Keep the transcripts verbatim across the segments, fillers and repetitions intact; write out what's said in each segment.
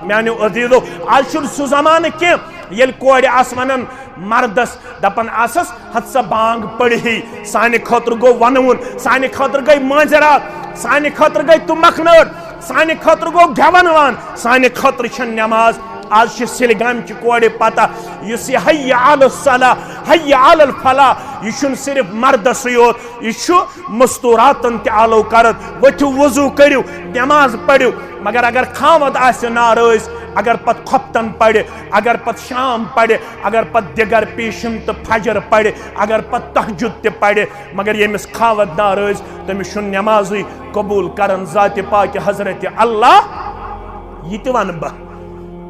میانیو عزیزو، آز چھُنہٕ سُہ زمانہٕ کینٛہہ ییٚلہِ کورِ آسہٕ ونان مردس، دپان آسس، ہتہٕ سا بانگ پٔرِتھٕے، سانہِ خٲطرٕ گوٚو ونوُن، سانہِ خٲطرٕ گٔے مٲنزِ راتھ، سانہِ خٲطرٕ گٔے تُمبکھ نٲر، سانہِ خٲطرٕ گوٚو گٮ۪ون وان، سانہِ خٲطرٕ چھےٚ نٮ۪ماز۔ آز چھِ سِلگامچہِ کورِ پتہ، یُس یہِ حی علی الصلاح، حی علی الفلاح، یہِ چھُنہٕ صرف مردسٕے یوت، یہِ چھُ مستوراتن تہِ آلو کران۔ ؤتھِو، وضو کٔرِو، نٮ۪ماز پٔرِو، مگر اگر خاوند آسہِ ناراض، اگر پتہٕ خۄفتن پرِ، اگر پتہٕ شام پرِ، اگر پتہٕ دِگر پیشن تہٕ فجر پرِ، اگر پتہٕ تہجد تہِ پرِ، مگر ییٚمِس خاوند ناراض، تٔمِس چھُنہٕ نٮ۪مازٕے قبول کران ذاتِ پاکِ حضرت اللہ۔ یہِ تہِ ونہٕ بہٕ،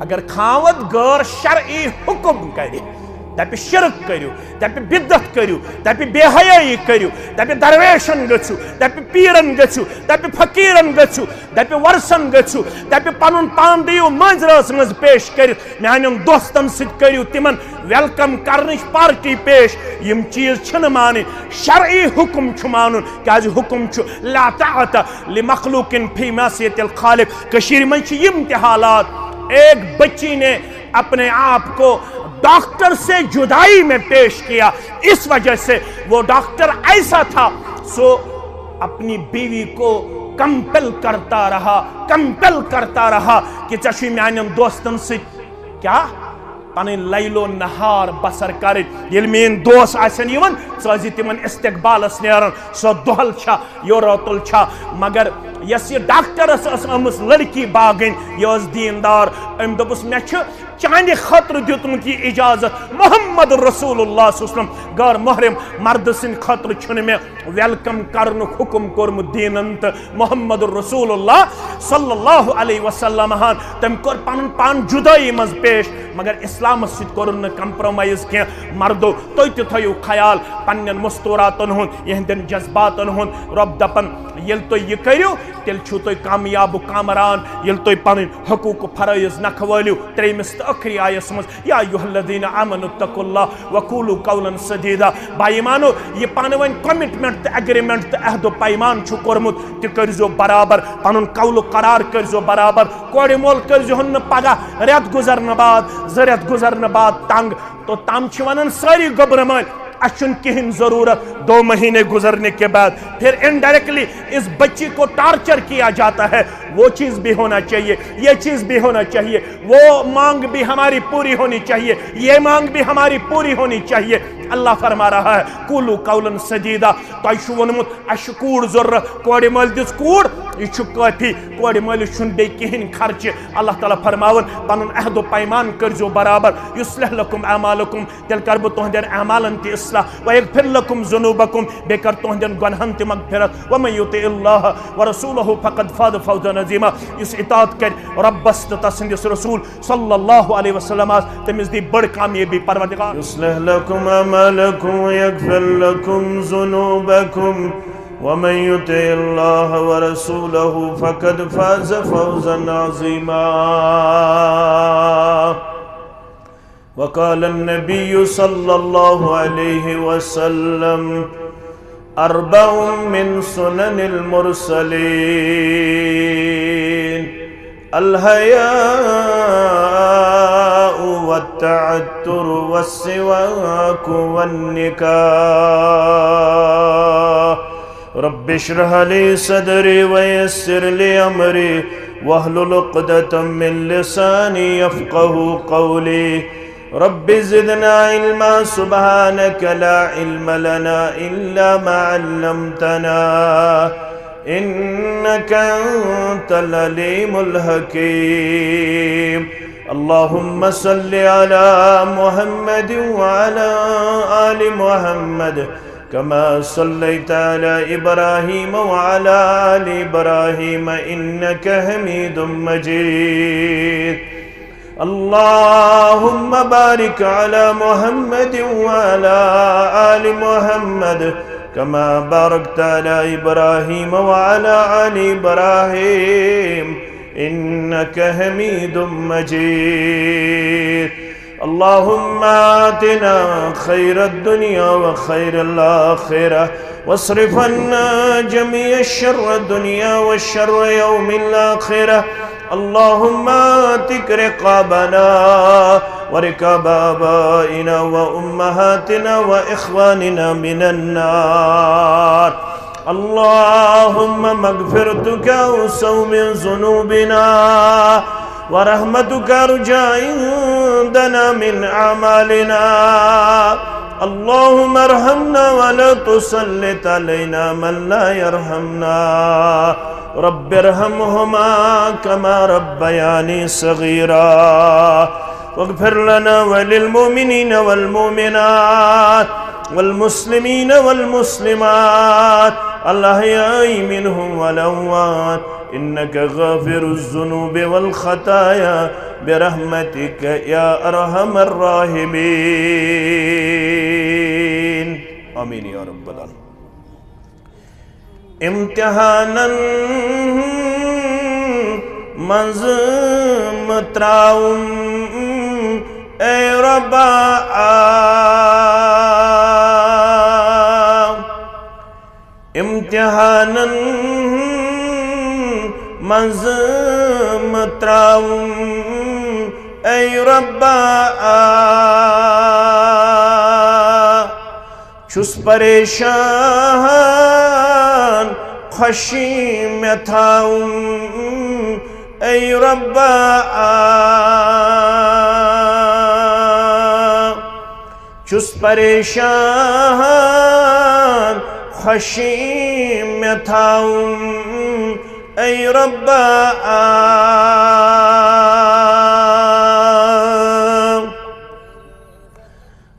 اگر خاوند غٲر شرعی حکم کرِ، دپہِ شرک کٔرِو، دپہِ بدعت کٔرِو، دپہِ بے حیٲیی کٔرِو، دپہِ درویشن گٔژھِو، دپہِ پیرن گٔژھِو، دپہِ فقیرن گٔژھِو، دپہِ ورثن گٔژھِو، دپہِ پنُن پان دِیِو مٲنزِ رٲژ منٛز پیش کٔرِتھ، میانٮ۪ن دوستن سۭتۍ کٔرِو تِمن ویلکم کرنٕچ پارٹی پیش۔ یِم چیز چھِنہٕ مانٕنۍ، شرعی حکم چھُ مانُن، کیازِ حکم چھُ لا طاعت لمخلوق فی معصیت الخالق۔ کٔشیٖرِ منٛز چھِ یِم تہِ حالات۔ ایک بچی نے اپنے آپ کو ڈاکٹر سے جدائی میں پیش کیا، اس وجہ سے وہ ڈاکٹر ایسا تھا، سو اپنی بیوی کو کمپل کرتا رہا، کمپل کرتا رہا کہ ژےٚ چھُے میانٮ۪ن دوستن سۭتۍ کیا پنٕنۍ لیل و نہار بسر کرٕنۍ۔ ییٚلہِ میٲنۍ دوس آسن یِوان، ژٕ ٲسۍ زِ تِمن استقبالس نیران۔ سۄ دۄہل چھا، یورٕ اوتُل چھا؟ مگر یۄس یہِ ڈاکٹرس ٲس آمٕژ لڑکی باگٕنۍ، یہِ ٲس دیندار۔ أمۍ دوٚپُس، مےٚ چھُ چانہِ خٲطرٕ دیُتمُت یہِ اجازت محمد رسول اللہ صلی اللہ علیہ وسلم، غٲر محرم مردٕ سٕنٛدِ خٲطرٕ چھُنہٕ مےٚ ویلکم کرنُک حکم کوٚرمُت دیٖنن تہٕ محمد رسول اللہ صلی اللہ علیہ وسلم ہن۔ تٔمۍ کوٚر پنُن پان جدٲیی منٛز پیش، مگر اسلامس سۭتۍ کوٚرُن نہٕ کمپرومائز کینٛہہ۔ مردو، تُہۍ تہِ تھٲیِو خیال پننٮ۪ن مستوراتن ہُنٛد، یِہنٛدٮ۪ن جذباتن ہُنٛد۔ رۄب دپان، ییٚلہِ تُہۍ یہِ کٔرِو، تیٚلہِ چھِو تُہۍ کامیاب و کامران۔ ییٚلہِ تُہۍ پنٕنۍ حقوق و فرٲیض نکھٕ وٲلِو۔ ترٛیٚیمِس تہٕ ٲخری آیس منٛز، یا ایھا الذین آمنوا اتقوا اللہ وقولوا قولا سدیدا۔ با ایمانو، یہِ پانہٕ ؤنۍ کمٹمنٹ تہٕ ایگریمنٹ تہٕ عہد و پیمان چھُ کوٚرمُت، تہِ کٔرزیو برابر۔ پنُن قول و قرار کٔرزیو برابر۔ کورِ مول کٔرزِہون نہٕ پگاہ رٮ۪تھ گُزرنہٕ بعد، زٕ رٮ۪تھ گُزرنہٕ بعد تنگ۔ توٚتام چھِ ونان سٲری گوٚبرٕ مٲلۍ، اسہِ چھُنہٕ کِہیٖنۍ ضروٗرت۔ دو مہینے گزرنے کے بعد پھر انڈائریکٹلی اس بچی کو ٹارچر کیا جاتا ہے، وہ چیز بھی ہونا چاہیے، یہ چیز بھی ہونا چاہیے، وہ مانگ بھی ہماری پوری ہونی چاہیے، یہ مانگ بھی ہماری پوری ہونی چاہیے۔ اللہ فرما رہا ہے، قولوا قولا سدیدا۔ تۄہہِ چھُ ووٚنمُت، اسہِ چھُ کوٗر ضروٗرت، کورِ مٲلۍ دِژ کوٗر، یہِ چھُ کٲفی۔ کورِ مٲلِس چھُنہٕ بیٚیہِ کِہیٖنۍ خرچہِ۔ اللہ تعالیٰ فرماوان، پنُن عہد و پیمان کٔرزیو برابر۔ یصلح لکم اعمالکم، تیٚلہِ کَرٕ بہٕ تُہنٛدٮ۪ن اعمالن تہِ اصلاح۔ ویغفر لکم ذنوبکم، بیٚیہِ کَرٕ تُہنٛدٮ۪ن گۄناہن تہِ مغفرت۔ ومن یطع اللہ ورسولہ فقد فاز فوزا عظیما۔ یُس اطاعت کَرِ رۄبس تہٕ تسٕنٛدِس رسول صلی اللہ علیہ وسلمس، تٔمِس دی بٔڑ کامیٲبی پروردگار۔ يصلح لكم أعمالكم ويغفر لكم ذنوبكم ومن يطع الله ورسوله فقد فاز فوزا عظيما. وقال النبي صلى الله عليه وسلم: أربع من سنن المرسلين: الحياء والتعطر والسواك والنكاح. رب اشرح لي صدري ويسر لي أمري واحلل عقدة من لساني يفقه قولي. رب زدنا علما، سبحانك لا علم لنا إلا ما علمتنا، إنك أنت العليم الحكيم. اللهم صل على محمد وعلى آل محمد كما صليت على إبراهيم وعلى آل إبراهيم إنك حميد مجيد. اللهم بارك على محمد وعلى آل محمد كما باركت على إبراهيم وعلى آل إبراهيم إنك حميد مجيد. اللهم آتنا خير الدنيا وخير الآخرة واصرف عنا جميع شر الدنيا وشر يوم الآخرة. اللهم آتك رقابنا ورقاب آبائنا وأمهاتنا وإخواننا من النار. اللهم مغفرتك أوسع من ذنوبنا ورحمتك أرجى عندنا من أعمالنا. اللهم ارحمنا ولا تسلط علينا من لا يرحمنا. رب ارحمهما كما ربياني صغيرا. واغفر لنا وللمؤمنين والمؤمنات والمسلمين والمسلمات الأحياء منهم والأموات إنك غافر الذنوب والخطايا برحمتك يا أرحم الراحمين. آمين يا رب العالمين. امتحانن منٛز مہ ترٛاوُم اے رۄبا، آ۔ امتحانن منٛز مہ ترٛاوُم اے رۄبا، آ۔ چھُس پریشان، خوشی مےٚ تھاوُم اے رۄبا، آ۔ چھُس پریشان، خوشی مےٚ تھاوُم اے رۄبا، آ۔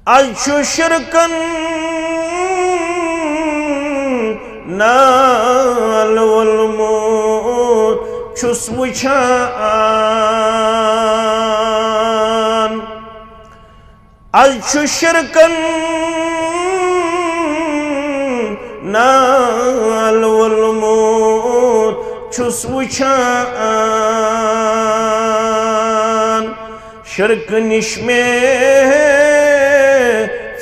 از چھُ شرکن نال وولمُت، چھُس وُچھان۔ از چھُ شرکن نال وولمُت، چھُس وُچھان۔ شرک نِش مےٚ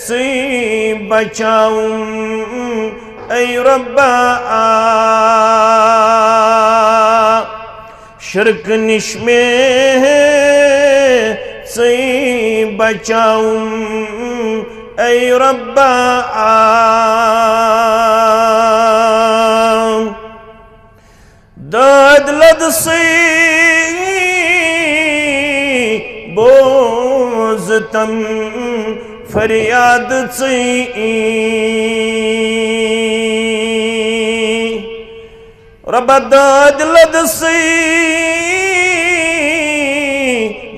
ژٕے بچاوُم اے رۄبا، آ۔ شرک نِش مےٚ ژٕے بچاوُم اے رۄبا، آ۔ دٲدۍ لد سٕے بوز تم فریاد ژٕے۔ رۄبا دٲدۍ لد سٕے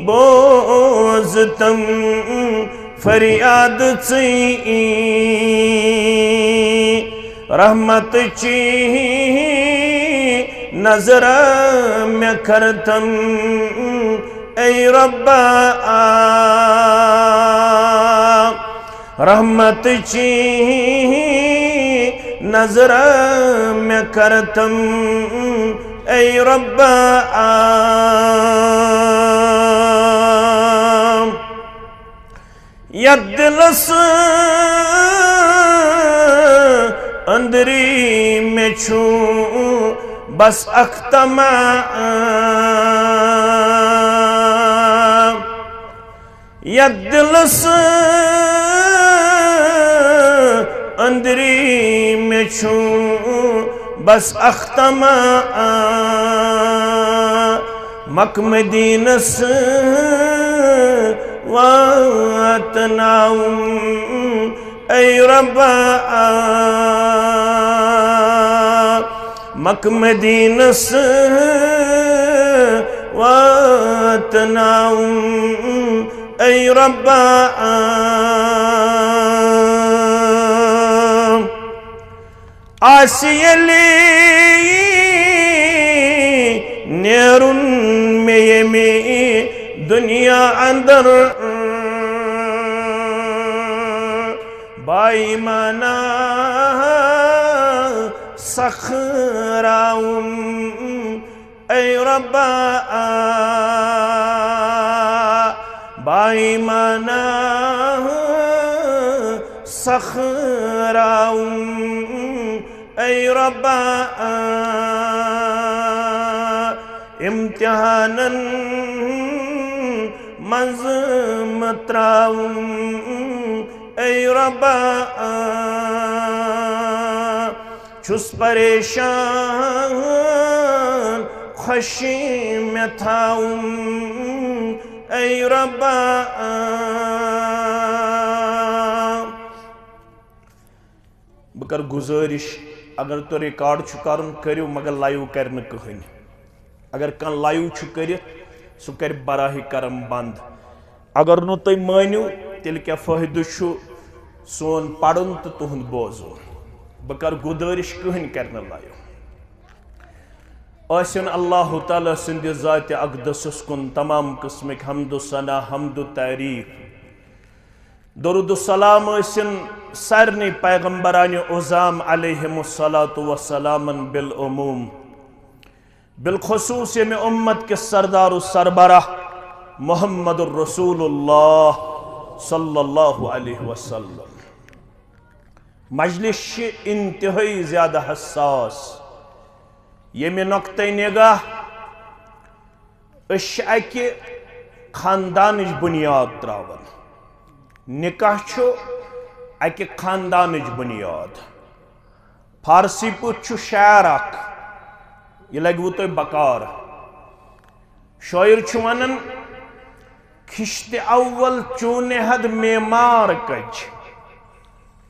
بوز تم فریاد ژٕے۔ رحمت چی نظر مےٚ کر تم اے رۄبا، آ۔ رحمت چی نظر مےٚ کر تم اے رۄبا، آ۔ یتھ دلس اندری مےٚ چھُ بس اکھ طمع، یتھ دلس اندری مےٚ چھُ بس اکھ طمع، مکہ مدینس واتناوُم اے رۄبا، مکہ مدینس واتناوُم اے رۄبا۔ آسہِ ییٚلہِ نیرُن مےٚ ییٚمہِ دُنیا اندر، با ایمانا سخراوُم اے رۄبا، با ایمانا سخراوُم اے رۄبا۔ امتحانن منٛز مہ ترٛاوُم، اے رۄبا، چھُس پریشان، خوشی مےٚ تھاوُم، اے رۄبا۔ بہٕ کرٕ گُزٲرِش، اگر تۄہہِ ریکارڈ چھُ کرُن، کٔرِو، مگر لایِو کرِ نہٕ کٕہٕنۍ۔ اگر کانٛہہ لایِو چھُ کٔرِتھ، سُہ کرِ براہ کرم بنٛد۔ اگر نہٕ تُہۍ مٲنِو، تیٚلہِ کیٛاہ فٲیدٕ چھُ سون پرُن تہٕ تُہُنٛد بوزُن؟ بہٕ کرٕ گُزٲرِش، کٕہٕنۍ کرِ نہٕ لایِو۔ ٲسِن اللہ تعالیٰ سٕنٛدِ ذاتِ اقدسس کُن تمام قٕسمٕکۍ حمد و ثنا، حمد و تعریف۔ درود و سلام ٲسِن سارنٕے پیغمبرانِ عظام علیہم الصلوۃ والسلامن بالعموم، بالخصوص ییٚمہِ اُمت کِس سردار و سربراہ محمد الرسول اللہ صلی اللہ علیہ وسلم۔ مجلس چھِ انتہٲئی زیادٕ حساس، ییٚمہِ نۄقطہٕ نگاہ أسۍ چھِ اَکہِ خاندانٕچ بُنیاد ترٛاوان۔ نکاح چھُ اَکہِ خاندانٕچ بُنیاد۔ فارسی پٲٹھۍ چھُ شعر اکھ، یہِ لگوٕ تۄہہِ بکار۔ شٲعر چھُ وَنان، خشتِ اول چونہد معمار کج۔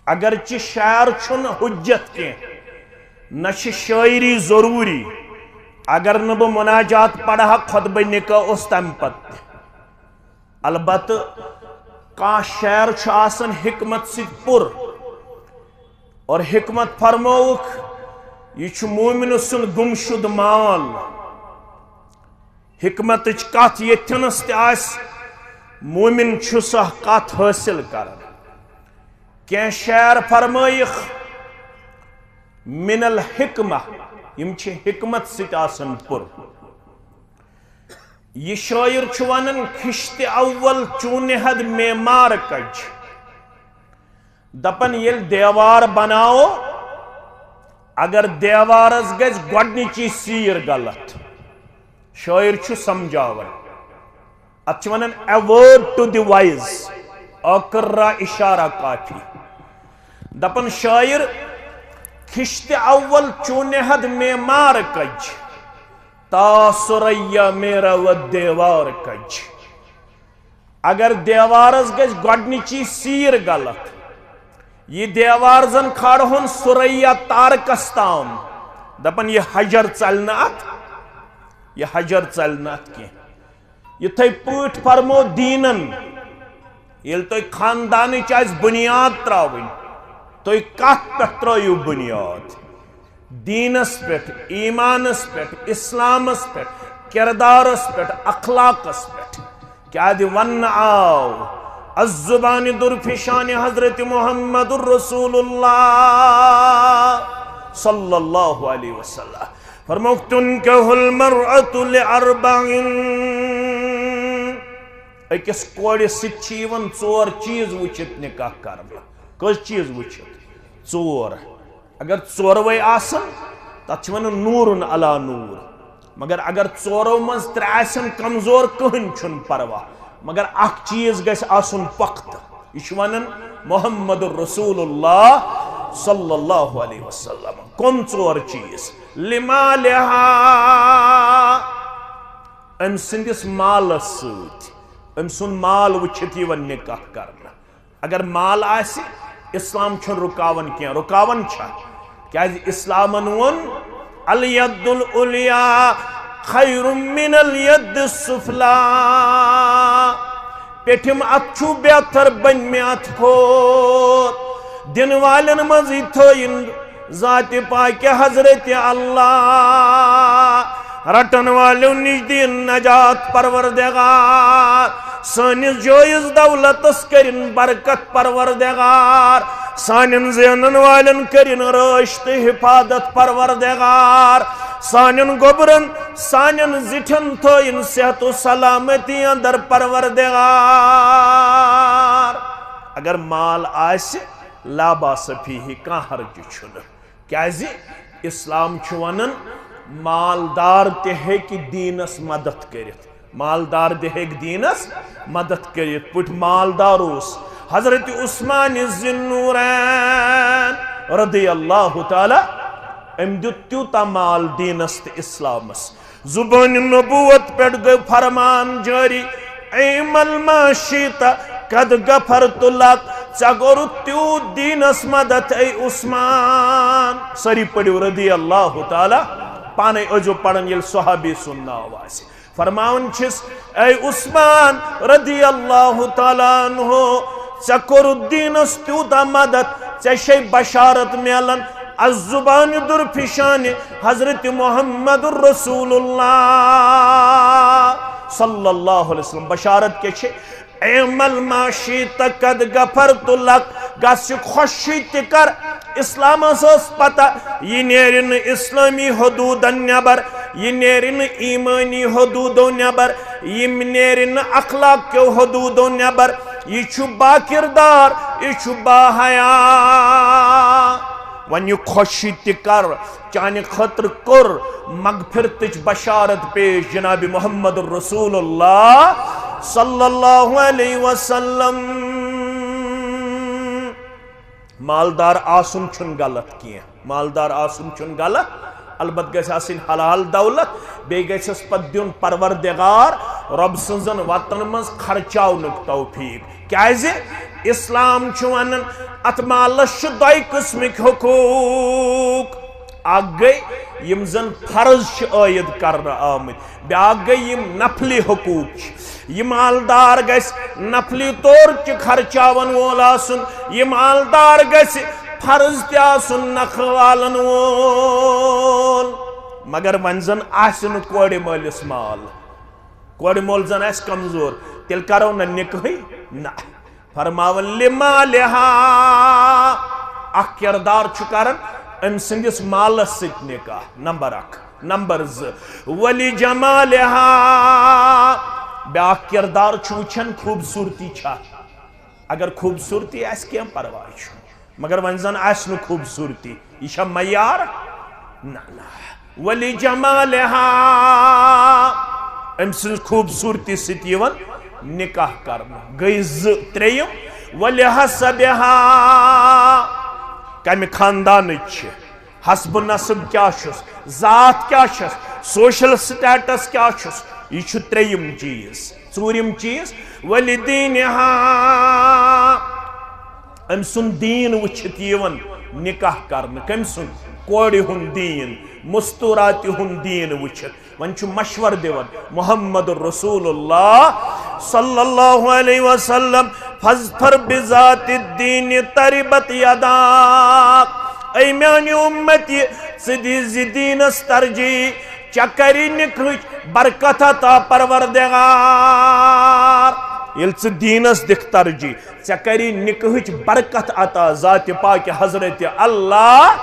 اگرچہ شعر چھُنہٕ حجت کینٛہہ، نہ چھِ شٲعری ضروٗری۔ اگر نہٕ بہٕ مناجات پرٕ ہا، خطبہ نکاح اوس تمہِ پتہٕ تہِ۔ البتہ کانٛہہ شعر چھُ آسان حکمت سۭتۍ پُر، اور حکمت فرمووُکھ، یہِ چھُ مومنہٕ سُنٛد گمشدٕ مال۔ حکمتٕچ کتھ ییٚتھٮ۪نس تہِ آسہِ، مومن چھُ سۄ کتھ حٲصِل کران۔ کینٛہہ شعر فرمٲیِکھ من الحکمہ، یِم چھِ حکمت سۭتۍ آسان پُر۔ یہِ شٲعر چھُ ونان، خشتِ اول چونہد معمار کج۔ دپان، ییٚلہِ دیوار بناوو، اگر دیوارس گژھِ گۄڈنِچی سیٖر غلط، شٲعر چھُ سمجھاوان، اتھ چھِ ونان a word to the wise، ٲخٕر را اشارہ کافی۔ دپان شٲعر، خشتِ اول چونہد معمار کج، تا ثریا میرا و دیوار کج۔ اگر دیوارس گژھِ گۄڈنِچی سیٖر غلط، یہِ دیوار زن کھالہون ثریا تارکس تام، دپان، یہِ حجر ژلہِ نہٕ اتھ، یہِ حجر ژلہِ نہٕ اتھ کینٛہہ۔ یِتھے پٲٹھۍ فرمو دیٖنن، ییٚلہِ تۄہہِ خاندانٕچ آسہِ بُنیاد ترٛاوٕنۍ، تُہۍ کتھ پٮ۪ٹھ ترٛٲیِو بُنیاد؟ دیٖنس پٮ۪ٹھ، ایٖمانس پٮ۪ٹھ، اسلامس پٮ۪ٹھ، کردارس پٮ۪ٹھ، اخلاقس پٮ۪ٹھ۔ کیٛازِ وننہٕ آو از زبانِ درفشانِ حضرت محمد رسول اللہ صلی اللہ علیہ وسلم۔ فرمووُکھ، تنکح المرأة لأربع۔ أکِس کورِ سۭتۍ چھِ یِوان ژور چیٖز وٕچھِتھ نکاح کرنہٕ۔ کٔژ چیٖز وٕچھِتھ؟ ژور۔ اگر ژوروے آسن، تتھ چھِ ونان نورن علی نور۔ مگر اگر ژورو منٛز ترٛےٚ آسن کمزور، کٕہٕنۍ چھُنہٕ پرواہ، مگر اکھ چیٖز گژھِ آسُن پختہٕ۔ یہِ چھُ ونان محمد رسول اللہ صلی اللہ علیہ وسلم۔ کم ژور چیٖز؟ لمالہا، أمۍ سٕنٛدِس مالس سۭتۍ، أمۍ سُنٛد مال وٕچھِتھ یِوان نکاح کرنہٕ۔ اگر مال آسہِ، اسلام چھُنہٕ رُکاوان کینٛہہ، رُکاوان چھا؟ کیازِ اسلامن ووٚن، الید العلیا خیر من الید السفلی۔ پیٚٹھِم اتھ چھُ بہتر بٔنمہِ اتھ کھۄتہٕ۔ دِنہٕ والٮ۪ن منٛزٕے تھٲیِن ذاتِ پاکہِ حضرت اللہ۔ رٹن والٮ۪و نِش دِن نجات پروردگار۔ سٲنِس جٲیز دولتس کٔرِن برکت پروردگار۔ سانٮ۪ن زینن والٮ۪ن کٔرِن رٲچھ تہٕ حفاظت پروردگار۔ سانٮ۪ن گوٚبرن، سانٮ۪ن زِٹھٮ۪ن تھٲیِن صحت و سلامتی اندر پروردگار۔ اگر مال آسہِ، لا باس فیہ، کانٛہہ حرج چھُنہٕ۔ کیازِ اسلام چھُ ونان، مالدار تہِ ہیٚکہِ دیٖنس مدد کٔرِتھ، مالدار تہِ ہیٚکہِ دیٖنس مدد کٔرِتھ۔ پٲٹھۍ مالدار اوس حضرت عثمان ذی النورین رضی اللہ تعالیٰ، أمۍ دیُت تیوٗتاہ مال دیٖنس تہٕ اسلامس۔ زبان نبوت پٮ۪ٹھ گٔے فرمان جٲری، اعمل ما شئت قد غفرت لک، ژےٚ کوٚرُتھ تیوٗت دیٖنس مدد اے عثمان۔ سٲری پٔرِو رضی اللہ تعالیٰ، پانے ٲسۍزیو پران ییٚلہِ صحابی سُنٛد ناو آسہِ۔ فرماوان چھِس، اے عثمان رضی اللہ تعالیٰ عنہ، ژےٚ کوٚرُتھ دیٖنس تیوٗتاہ مدد، ژےٚ چھے بشارت میلان، از زبانہِ درفشانہِ حضرت محمد رسول اللہ صلی اللہ علیہ وسلم۔ بشارت کیٛاہ چھے؟ اعمل ما شئت قد غفرت لک، گژھ یہِ خۄشی تہِ کر۔ اسلامس ٲس پتہ، یہِ نیرِ نہٕ اسلٲمی حدوٗدن نٮ۪بر، یہِ نیرِ نہٕ ایمٲنی حدوٗدو نٮ۪بر، یہِ نیرِ نہٕ اخلاق کیو حدوٗدو نٮ۪بر، یہِ چھُ باکردار، یہِ چھُ باحیا۔ وۄنۍ یہِ خۄشی تہِ کر، چانہِ خٲطرٕ کوٚر مغفرتٕچ بشارت پیش جناب محمد رسول اللہ صلی اللہ علیہ وسلم۔ مالدار آسُن چھُنہٕ غلط کینٛہہ، مالدار آسُن چھُنہٕ غلط، البتہ گژھِ آسٕنۍ حلال دولت، بیٚیہِ گژھٮ۪س پتہٕ دیُن پروردگار رۄب سٕنٛزن وتن منٛز خرچاونُک توفیق۔ کیازِ؟ اسلام چھُ ونان، اتھ مالس چھِ دۄیہِ قٕسمٕکۍ حقوٗق۔ اکھ گٔے یِم زن فرض چھِ عٲید کرنہٕ آمٕتۍ، بیاکھ گٔے یِم نفلی حقوٗق چھِ۔ یہِ مالدار گژھِ نفلی طور تہِ خرچاون وول آسُن، یہِ مالدار گژھِ فرض تہِ آسُن نکھٕ والن وول۔ مگر وۄنۍ زن آسہِ نہٕ کورِ مٲلِس مال، کورِ مول زن آسہِ کمزور، تیٚلہِ کرو نہ نکاحٕے، نہ۔ فرماوان لمالہا، اکھ کردار چھُ کران أمۍ سٕنٛدِس مالس سۭتۍ نکاح، نمبر اکھ۔ نمبر زٕ، ولجمالہا، بیاکھ کردار چھُ وٕچھان خوٗبصوٗرتی چھا۔ اگر خوٗبصوٗرتی آسہِ، کینٛہہ پرواے چھُنہٕ، مگر وۄنۍ زن آسہِ نہٕ خوٗبصوٗرتی، یہِ چھا معیار؟ نہ، نہ۔ ولجمالہا، أمۍ سٕنٛز خوٗبصوٗرتی سۭتۍ یِوان نکاح کرنہٕ۔ گٔے زٕ۔ ترٛیٚیِم، ولحسبہا، کمہِ خاندانٕچ چھِ، حسب و نسب کیٛاہ چھُس، ذات کیٛاہ چھَس، سوشل سٹیٹس کیٛاہ چھُس، یہِ چھُ ترٛیٚیِم چیٖز۔ ژوٗرِم چیٖز، ولدینہا، أمۍ سُنٛد دیٖن وٕچھِتھ یِوان نکاح کرنہٕ۔ کٔمۍ سُنٛد؟ کورِ ہُنٛد دیٖن، مستوٗراتہِ ہُنٛد دیٖن وٕچھِتھ۔ وۄنۍ چھُ مشور دِوان محمد رسول اللہ صلی اللہ علیہ وسلم، فاظفر بذات الدین تربت یداک۔ اے میانہِ امتی، ژٕ دِ زِ دیٖنس ترجیح، ژےٚ کری نکاحٕچ برکت عطا پروردگار۔ ییٚلہِ ژٕ دیٖنس دِکھ ترجیح، ژےٚ کری نکاحٕچ برکت عطا ذاتِ پاکہِ حضرت اللہ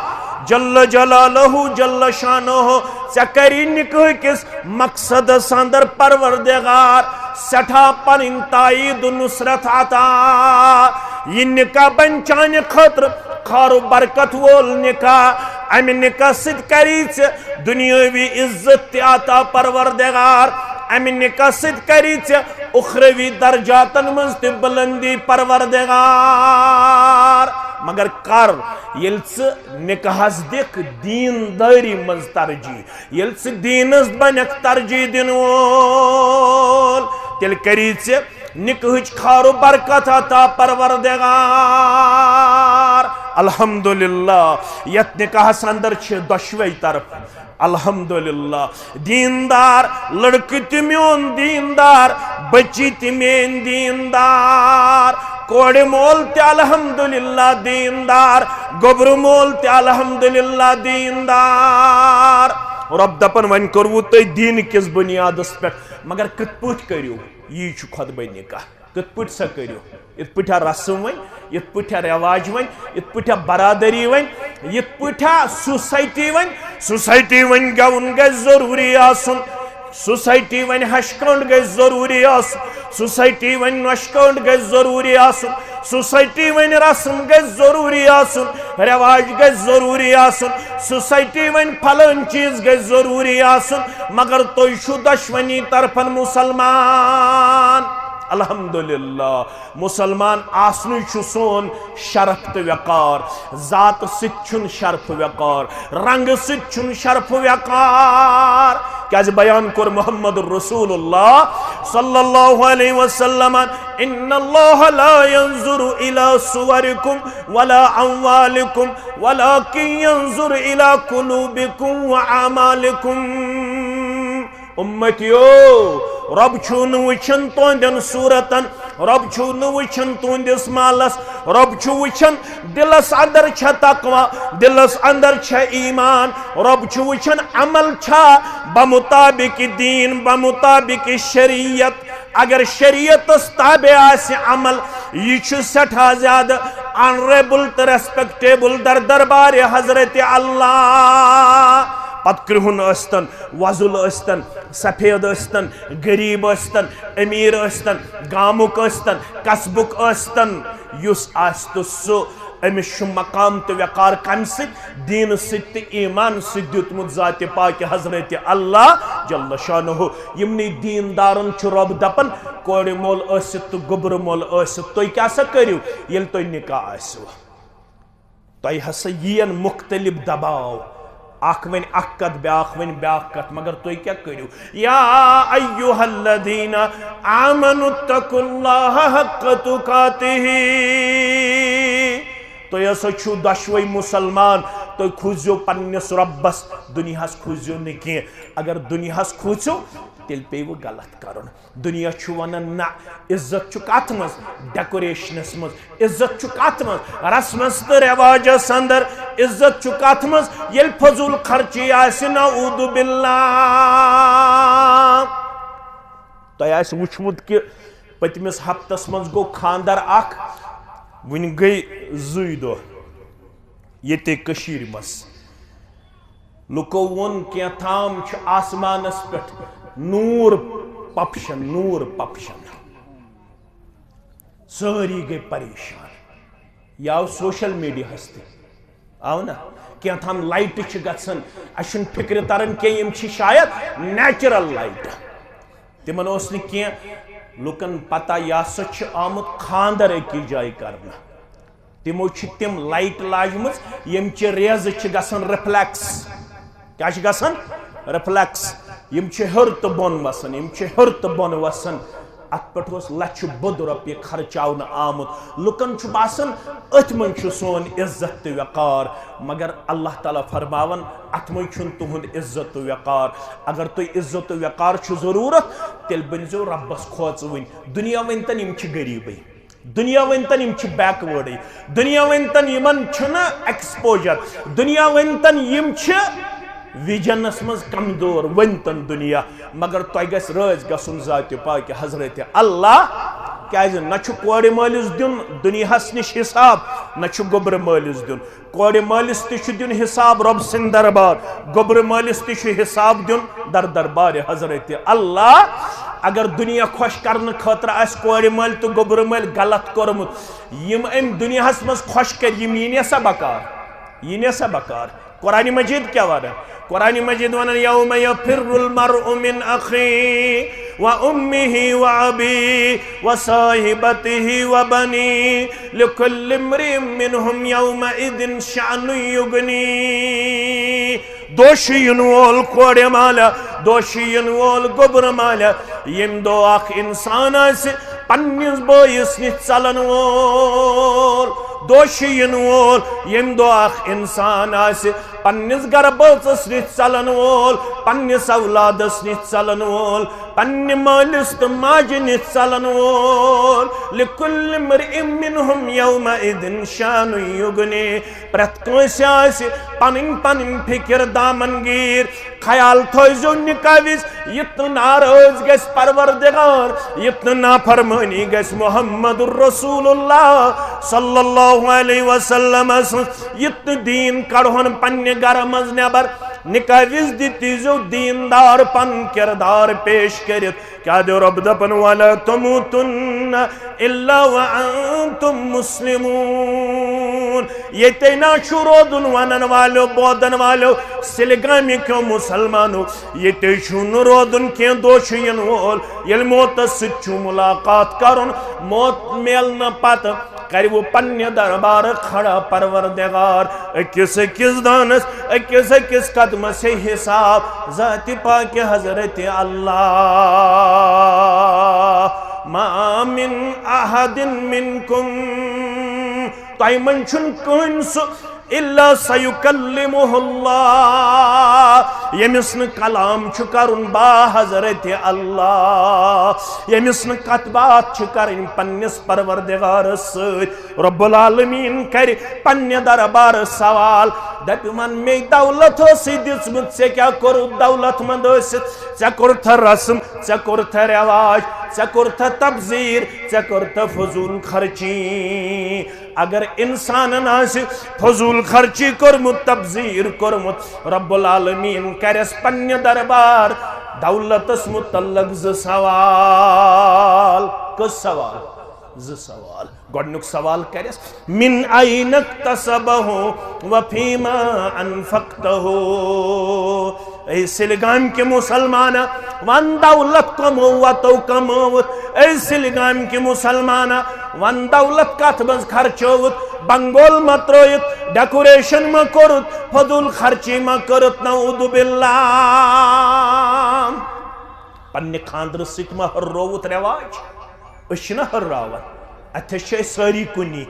جل جلالہ جل شانہ، ژےٚ کری نکاح کِس مقصدس اندر پروردگار سٮ۪ٹھاہ پنٕنۍ تائید و نصرت عطا۔ یہِ نکاح بنہِ چانہِ خٲطرٕ خٲر و برکت وول نکاح۔ امہِ نکاح سۭتۍ کری ژےٚ دنیاوی عزت تہِ عطا پروردگار، امہِ نکاح سۭتۍ کری ژےٚ اخروی درجاتن منٛز تہِ بلندی پروردگار۔ مگر کر، ییٚلہِ ژٕ نکاحس دِکھ دیٖندٲری منٛز ترجیح، ییٚلہِ ژٕ دیٖنس بنکھ ترجیح دِنہٕ وول، تیٚلہِ کری ژےٚ نکاحٕچ خٲر و برکت عطا پروردگار۔ الحمدللہ، یتھ نکاحس اندر چھِ دۄشوے طرف الحمدللہ دیندار، لڑکہٕ تہِ میون دیندار، بچی تہِ میٲنۍ دیندار، کورِ مول تہِ الحمدللہ دیندار، گوٚبرٕ مول تہِ الحمدللہ دیندار۔ رۄب دپان، وۄنۍ کوٚروٕ تۄہہِ دیٖن کِس بُنیادس پٮ۪ٹھ، مگر کِتھ پٲٹھۍ کٔرِو؟ یی چھُ خطبہ نکاح۔ کِتھ پٲٹھۍ سا کٔرِو؟ یِتھ پٲٹھۍ رسم وۄنۍ، یِتھ پٲٹھۍ رٮ۪واج وۄنۍ، یِتھ پٲٹھۍ برادری وۄنۍ، یِتھ پٲٹھۍ سوسایٹی وۄنۍ، سوسایٹی وۄنۍ گٮ۪وُن گژھِ ضروٗری آسُن۔ سوسائٹی ونہِ ہشہِ کٔنڈ گژھِ ضروٗری آسُن، سوسائٹی ونہِ نۄشہِ کٔنڈ گژھِ ضروٗری آسُن، سوسائٹی ونہِ رسم گژھِ ضروٗری آسُن، رواج گژھِ ضروٗری آسُن، سوسائٹی ونہِ فلٲنۍ چیٖز گژھِ ضروٗری آسُن، مگر تُہۍ چھِو دۄشوٕنی طرفن مسلمان۔ الحمدللہ، مسلمان آسنُے چھُ سون شرف تہٕ وقار۔ ذاتہٕ سۭتۍ چھُنہٕ شرف وقار، رنگہٕ سۭتۍ چھُنہٕ شرف وقار۔ کیازِ بیان کوٚر محمد رسول اللہ صلی اللہ علیہ وسلم، "ان اللہ لا ينظر الى صورکم ولا اموالکم ولكن ينظر الى قلوبکم واعمالکم۔" امتیو، رۄب چھُ نہٕ وٕچھان تُہنٛدٮ۪ن صورتن، رۄب چھُ نہٕ وٕچھان تُہنٛدِس مالس، رۄب چھُ وٕچھان دلس اندر چھا تقوی، دلس اندر چھا ایمان، رۄب چھُ وٕچھان عمل چھا بمطابق دین، بمطابق شریعت۔ اگر شریعتس تابع آسہِ عمل، یہِ چھُ سٮ۪ٹھاہ زیادٕ آنریبل تہٕ ریسپیکٹیبل در دربارِ حضرت اللہ۔ پتہٕ کرٛہُن ٲسۍتن، وۄزُل ٲسۍتن، سفید ٲسۍتن، غریب ٲسۍتن، امیر ٲسۍتن، گامُک ٲسۍتن، قصبُک ٲسۍتن، یُس آسہِ تہٕ سُہ، أمِس چھُ مقام تہٕ وقار کمہِ سۭتۍ؟ دینہٕ سۭتۍ تہٕ ایمان سۭتۍ دیُتمُت ذاتِ پاکہِ حضرت اللہ جل شانہ۔ یِمنٕے دیندارن چھُ رۄب دپان، کورِ مول ٲسِتھ تہٕ گوٚبرٕ مول ٲسِتھ، تُہۍ کیٛاہ سا کٔرِو ییٚلہِ تۄہہِ نکاح آسِوٕ؟ تۄہہِ ہسا یِین مختلف دباو، اکھ وۄنۍ اکھ کتھ، بیاکھ وۄنۍ بیاکھ کتھ، مگر تُہۍ کیٛاہ کٔرِو؟ یا ایھا الذین آمنوا اتقوا اللہ حق تقاتہ۔ تُہۍ ہسا چھِو دۄشوے مسلمان، تُہۍ کھوٗژِو پننِس رۄبس، دُنیاہس کھوٗژِو نہٕ کینٛہہ۔ اگر دُنیاہس کھوٗژِو، تیٚلہِ پیٚیِوٕ غلط کرُن۔ دُنیا چھُ ونان، نہ، عزت چھُ کتھ منٛز؟ ڈیکوریشنس منٛز۔ عزت چھُ کتھ منٛز؟ رسمس تہٕ رواجس اندر۔ عزت چھُ کتھ منٛز؟ ییٚلہِ فضول خرچی آسہِ، نعوذ باللہ۔ تۄہہِ آسہِ وُچھمُت کہِ پٔتمِس ہفتس منٛز گوٚو خانٛدر اکھ، وُنہِ گٔے زٕے دۄہ ییٚتہِ کٔشیٖرِ منٛز۔ لُکو ووٚن، کینٛہہ تام چھُ آسمانس پٮ۪ٹھ نوٗر پپشن، نوٗر پپشن۔ سٲری گٔے پریشان۔ یہِ آو سوشل میڈیاہس تہِ، آو نہ؟ کینٛہہ تام لایٹہٕ چھِ گژھان، اسہِ چھُنہٕ فکرِ تران کینٛہہ، یِم چھِ شاید نیچرل لایٹہٕ۔ تِمن اوس نہٕ کینٛہہ لُکن پتہ، یہِ ہسا چھُ آمُت خانٛدر أکِس جایہِ کرنہٕ۔ تِمو چھِ تِم لایٹہٕ لاجمٕژ، یِم چہِ ریزٕ چھِ گژھان رِفلیکس۔ کیٛاہ چھِ گژھان؟ رِفلیکس۔ یِم چھِ ہیوٚر تہٕ بۄن وسان، یِم چھِ ہیوٚر تہٕ بۄن وسان۔ اتھ پٮ۪ٹھ اوس لچھِ بوٚد رۄپیہِ خرچاونہٕ آمُت۔ لُکن چھُ باسان، أتھۍ منٛز چھُ سون عزت تہٕ وقار۔ مگر اللہ تعالیٰ فرماوان، اتھ منٛز چھُنہٕ تُہُنٛد عزت تہٕ وقار۔ اگر تُہۍ عزت تہٕ وقار چھُ ضروٗرت، تیٚلہِ بٔنۍزیو رۄبس کھوژوٕنۍ۔ دُنیا ؤنۍتن، یِم چھِ غریٖبٕے۔ دُنیا ؤنۍتن، یِم چھِ بیکوٲڈٕے۔ دُنیا ؤنۍتن، یِمن چھُنہٕ ایکسپوجر۔ دُنیا ؤنۍتن، یِم چھِ ویژنس منٛز کمزور۔ ؤنۍتن دُنیا، مگر تۄہہِ گژھِ رٲضۍ گژھُن ذاتِ پاکہِ حضرت اللہ۔ کیازِ نہ چھُ کورِ مٲلِس دیُن دُنیاہس نِش حساب، نہ چھُ گوٚبرٕ مٲلِس دیُن۔ کورِ مٲلِس تہِ چھُ دیُن حساب رۄب سٕنٛدِ دربار، گوٚبرٕ مٲلِس تہِ چھُ حساب دیُن در دربارِ حضرت اللہ۔ اگر دُنیا خۄش کرنہٕ خٲطرٕ آسہِ کورِ مٲلۍ تہٕ گوٚبرٕ مٲلۍ غلط کوٚرمُت، یِم أمۍ دُنیاہس منٛز خۄش کرِ، یِم یِنیا سا بکار؟ یِنیا سا بکار؟ قرآن مجید کیٛاہ ونان؟ قرآن مجید ونان، "یوم یفر المرء من اخیہ و امہ و ابیہ و صاحبتہ و بنیہ لکل امرئ منہم یومئذ شأن یغنیہ۔" دوشی یِن وول کورِ مالہ، دوشی یِن وول گوٚبرٕ مالہ، ییٚمہِ دۄہ اکھ انسان آسہِ پننِس بٲیِس نِش ژلن وول، دوشی یِن وول، ییٚمہِ دۄہ اکھ انسان آسہِ پننِس گرٕ بٲژس نِش ژلن وول، پننِس اولادس نِش ژلن وول، پننہِ مٲلِس تہٕ ماجہِ نِش ژلن وول۔ لکل امرئ منہم یومئذ شأن یغنیہ۔ پرٛٮ۪تھ کٲنٛسہِ آسہِ پنٕنۍ پنٕنۍ فکر دامن گیٖر۔ خیال تھٲیزیو نکاح وِزِ، یُتھ نہٕ ناراض گژھِ پروردگار، یُتھ نہٕ نافرمٲنی گژھِ محمد رسول اللہ صلی اللہ علیہ وسلم سٕنٛز، یُتھ نہٕ دیٖن کڑہون پننہِ گرٕ منٛز نٮ۪بر۔ نکاح وِزِ تہِ دیٖزیو دیٖندار پن کردار پیش کٔرِتھ۔ کیٛاہ دیو رۄب دپان، "ولا تموتن الا وانتم مسلمون"۔ ییٚتے نا چھُ روزُن ونن والٮ۪و، بوزن والٮ۪و، سلگامہِ کیو مسلمانو، ییٚتے چھُ نہٕ روزُن کینٛہہ، دۄہ چھُ یِنہٕ وول، ییٚلہِ موتس سۭتۍ چھُ ملاقات کرُن، موت میلنہٕ پتہٕ کرِ وۄنۍ پننہِ دربارٕ کھڑا پروردگار، أکِس أکِس دانس، أکِس أکِس قدمس ہے حساب۔ ذاتِ پاکِ حضرت اللہ، "ما من احد منکم"، تۄہہِ منٛز چھُنہٕ کٕہٕنۍ سُہ، "الا سیکلمہ اللہ"، ییٚمِس نہٕ کلام چھُ کرُن با حضرت اللہ، ییٚمِس نہٕ کتھ باتھ چھِ کرٕنۍ پننِس پروردگارس سۭتۍ۔ رب العالمین کرِ پننہِ دربارٕ سوال، دپہِ، "من مے دولت ٲسٕے دِژمٕژ، ژےٚ کیٛاہ کوٚرُتھ دولت مند ٲسِتھ؟ ژےٚ کوٚرتھا رسم، ژےٚ کوٚرتھا رٮ۪واج، ژےٚ کوٚرتھا تبذیر، ژےٚ کوٚرتھا فضول خرچی؟" اگر انسانن آسہِ فضول خرچی کوٚرمُت، تبذیر کوٚرمُت، رب العالمین کرٮ۪س پننہِ دربار دولتس متعلق زٕ سوال۔ کٔژ سوال؟ زٕ سوال۔ گۄڈنیُک سوال کرٮ۪س، "من این اکتسبہ و فیما انفقتہ"۔ اے سلگام کہِ مسلمانہ، ون دولت کمو وتو کمٲوٕتھ۔ اے سلگام کہِ مسلمانہ، ون دولت کتھ منٛز خرچٲوٕتھ؟ بنگول ما ترٲوِتھ، ڈیکوریشن ما کوٚرُتھ، فضول خرچی ما کٔرٕتھ؟ نعوذ باللہ۔ پننہِ خاندرٕ سۭتۍ ما ہُررووُتھ رٮ۪واج؟ أسۍ چھِنہ ہُرراوان، اتھس چھِ أسۍ سٲری کُنی،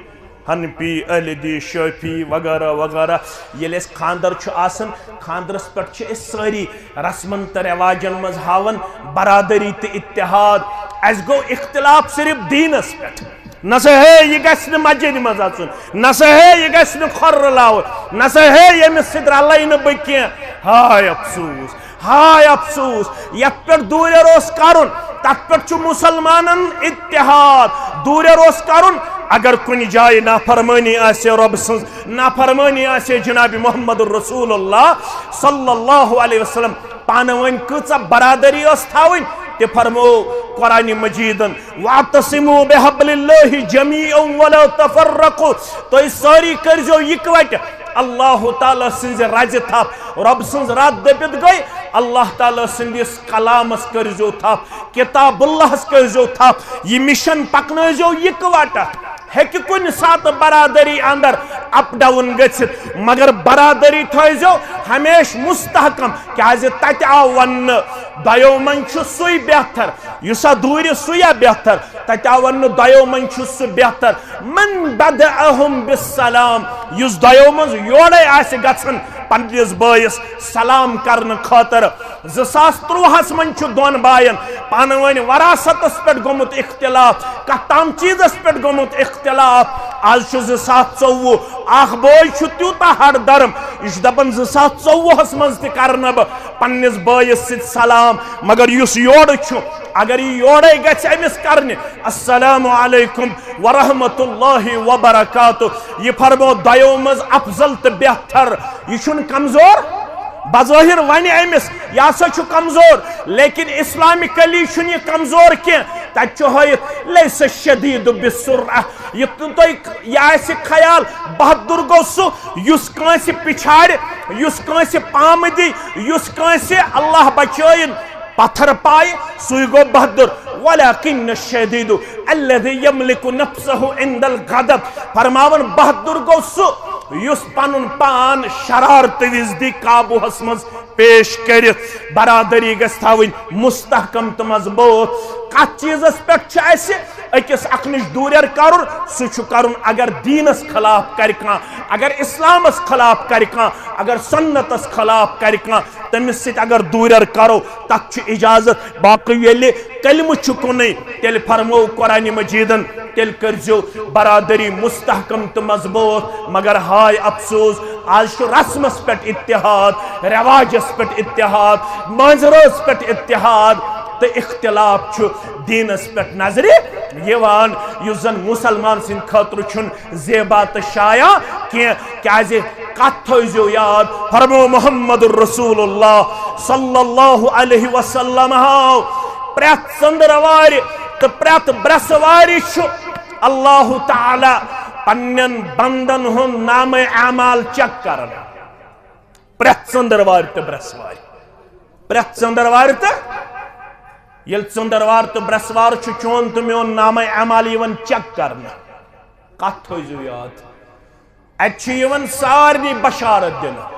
حنفی، اہل حدیث، شافعی وغیرہ وغیرہ۔ ییٚلہِ اَسہِ خاندر چھُ آسان، خاندرس پٮ۪ٹھ چھِ أسۍ سٲری رسمن تہٕ رٮ۪واجن منٛز ہاوان برادری تہٕ اتحاد۔ اَسہِ گوٚو اختلاف صرف دیٖنس پٮ۪ٹھ۔ نہ سا ہے، یہِ گژھِ نہٕ مسجدِ منٛز اژُن، نہ سا ہے، یہِ گژھِ نہٕ کھۄر رلاوُن، نہ سا ہے، ییٚمِس سۭتۍ رلے نہٕ بہٕ کینٛہہ۔ ہاے افسوس، ہاے افسوس، یتھ پٮ۪ٹھ دوٗرٮ۪ر اوس کرُن، تتھ پٮ۪ٹھ چھُ مسلمانن اتحاد۔ دوٗرٮ۪ر اوس کرُن، اگر کُنہِ جایہِ نافرمٲنی آسہِ رۄب سٕنٛز، نافرمٲنی آسہِ جناب محمد رسول اللہ صلی اللہ علیہ وسلم، پانہٕ ؤنۍ کۭژاہ برادری ٲس تھاوٕنۍ، تہِ فرموو قرآن مجیدن، "واعتصموا بحبل اللہ جمیعا ولا تفرقوا"۔ تُہۍ سٲری کٔرزیو یِکوٹہٕ اللہ تعالیٰ سٕنٛزِ رزِ تھپھ۔ رۄب سٕنٛز رز دٔپِتھ گٔے، اللہ تعالیٰ سٕنٛدِس کلامس کٔرزیو تھپھ، کتاب اللہس کٔرزیو تھپھ، یہِ مِشن پکنٲوزیو یِکوٹہٕ۔ ہیٚکہِ کُنہِ ساتہٕ برادری اندر اپ ڈاؤن گٔژھِتھ، مگر برادری تھٲیزیو ہمیشہِ مستحکم، کیازِ تتہِ آو وننہٕ، دۄیو منٛز چھُ سُے بہتر، یُس اتھ دوٗرِ سُے یا بہتر، تتہِ آو وننہٕ، دۄیو منٛز چھُ سُہ بہتر۔ "من بدأهم بالسلام"، یُس دۄیو منٛز یورے آسہِ گژھان پننِس بٲیِس سلام کرنہٕ خٲطرٕ۔ زٕ ساس ترٛۆہس منٛز چھُ دۄن باین پانہٕ ؤنۍ وراثتس پٮ۪ٹھ گوٚمُت اختلاف، کتھ تام چیزس پٮ۪ٹھ گوٚمُت اختلاف۔ آز چھُ زٕ ساس ژوٚوُہ، اکھ بوے چھُ تیوٗتاہ ہٹ درم، یہِ چھُ دپان زٕ ساس ژوٚوُہس منٛز تہِ کرٕ نہٕ بہٕ پننِس بٲیِس سۭتۍ سلام، مگر یُس یورٕ چھُ، اگر یہِ یورے گژھِ أمِس کرنہِ، "السلام علیکم ورحمۃ اللہ وبرکاتہ"، یہِ فرمو دۄیو منٛز افضل تہٕ بہتر۔ یہِ چھُنہٕ کمزور، بظٲہر ونہِ أمِس، یہِ ہسا چھُ کمزور، لیکن اسلامی کلی چھُنہٕ یہِ کمزور کینٛہہ۔ تتہِ چھُ ہٲیِتھ، "لیس الشدید بالسرعہ"، یہِ تُہۍ، یہِ آسہِ خیال، بہادُر گوٚو سُہ یُس کٲنٛسہِ پِچھارِ، یُس کٲنٛسہِ پامہٕ دی، یُس کٲنٛسہِ اللہ بچٲیِن پتھر پایہِ، سُے گوٚو بہادُر۔ "ولکن الشدید الذی یملک نفسہ عند الغضب"، فرماوان بہادُر گوٚو سُہ یُس پنُن پان شرارتہٕ وِزِ دی قابوہس منٛز پیش کٔرِتھ۔ برادری گژھِ تھاوٕنۍ مستحکم تہٕ مضبوٗط۔ کتھ چیزس پٮ۪ٹھ چھُ اسہِ أکِس اکھ نِش دوٗرٮ۪ر کرُن؟ سُہ چھُ کرُن اگر دیٖنس خلاف کرِ کانٛہہ، اگر اسلامس خلاف کرِ کانٛہہ، اگر سنتس خلاف کرِ کانٛہہ، تٔمِس سۭتۍ اگر دوٗرٮ۪ر کرو، تتھ چھُ اجازت۔ باقٕے ییٚلہِ کلمہٕ چھُ کُنُے، تیٚلہِ فرموو قرآن مجیدن، تیٚلہِ کٔرزیو برادری مستحکم تہٕ مضبوٗط۔ مگر ہاے افسوس، آز چھُ رسمس پٮ۪ٹھ اتحاد، رواجس پٮ۪ٹھ اتحاد، مٲنٛزِ رٲژ پٮ۪ٹھ اتحاد، تہٕ اختلاف چھُ دیٖنس پٮ۪ٹھ نظرِ یِوان، یُس زن مسلمان سٕنٛدِ خٲطرٕ چھُنہٕ زیبا تہٕ شایان کینٛہہ، کیازِ کتھ تھٲیزیو یاد، فرمو محمد رسول اللہ صلی اللہ علیہ وسلم ہاو، پرٛٮ۪تھ ژٔنٛدٕروارِ تہٕ پرٛٮ۪تھ برٛٮ۪سوارِ چھُ اللہ تعالیٰ پننٮ۪ن بندن ہُنٛد نامہ اعمال چیک کران۔ پرٛٮ۪تھ ژٔنٛدٕروارِ تہٕ برٛٮ۪سوارِ، پرٛٮ۪تھ ژٔنٛدٕروارِ تہٕ ییٚلہِ ژٔنٛدٕروار تہٕ برٛٮ۪سوار چھُ چون تہٕ میون نامہ اعمال یِوان چیک کرنہٕ۔ کتھ تھٲیزیو یاد، اتہِ چھِ یِوان سارنٕے بشارت دِنہٕ۔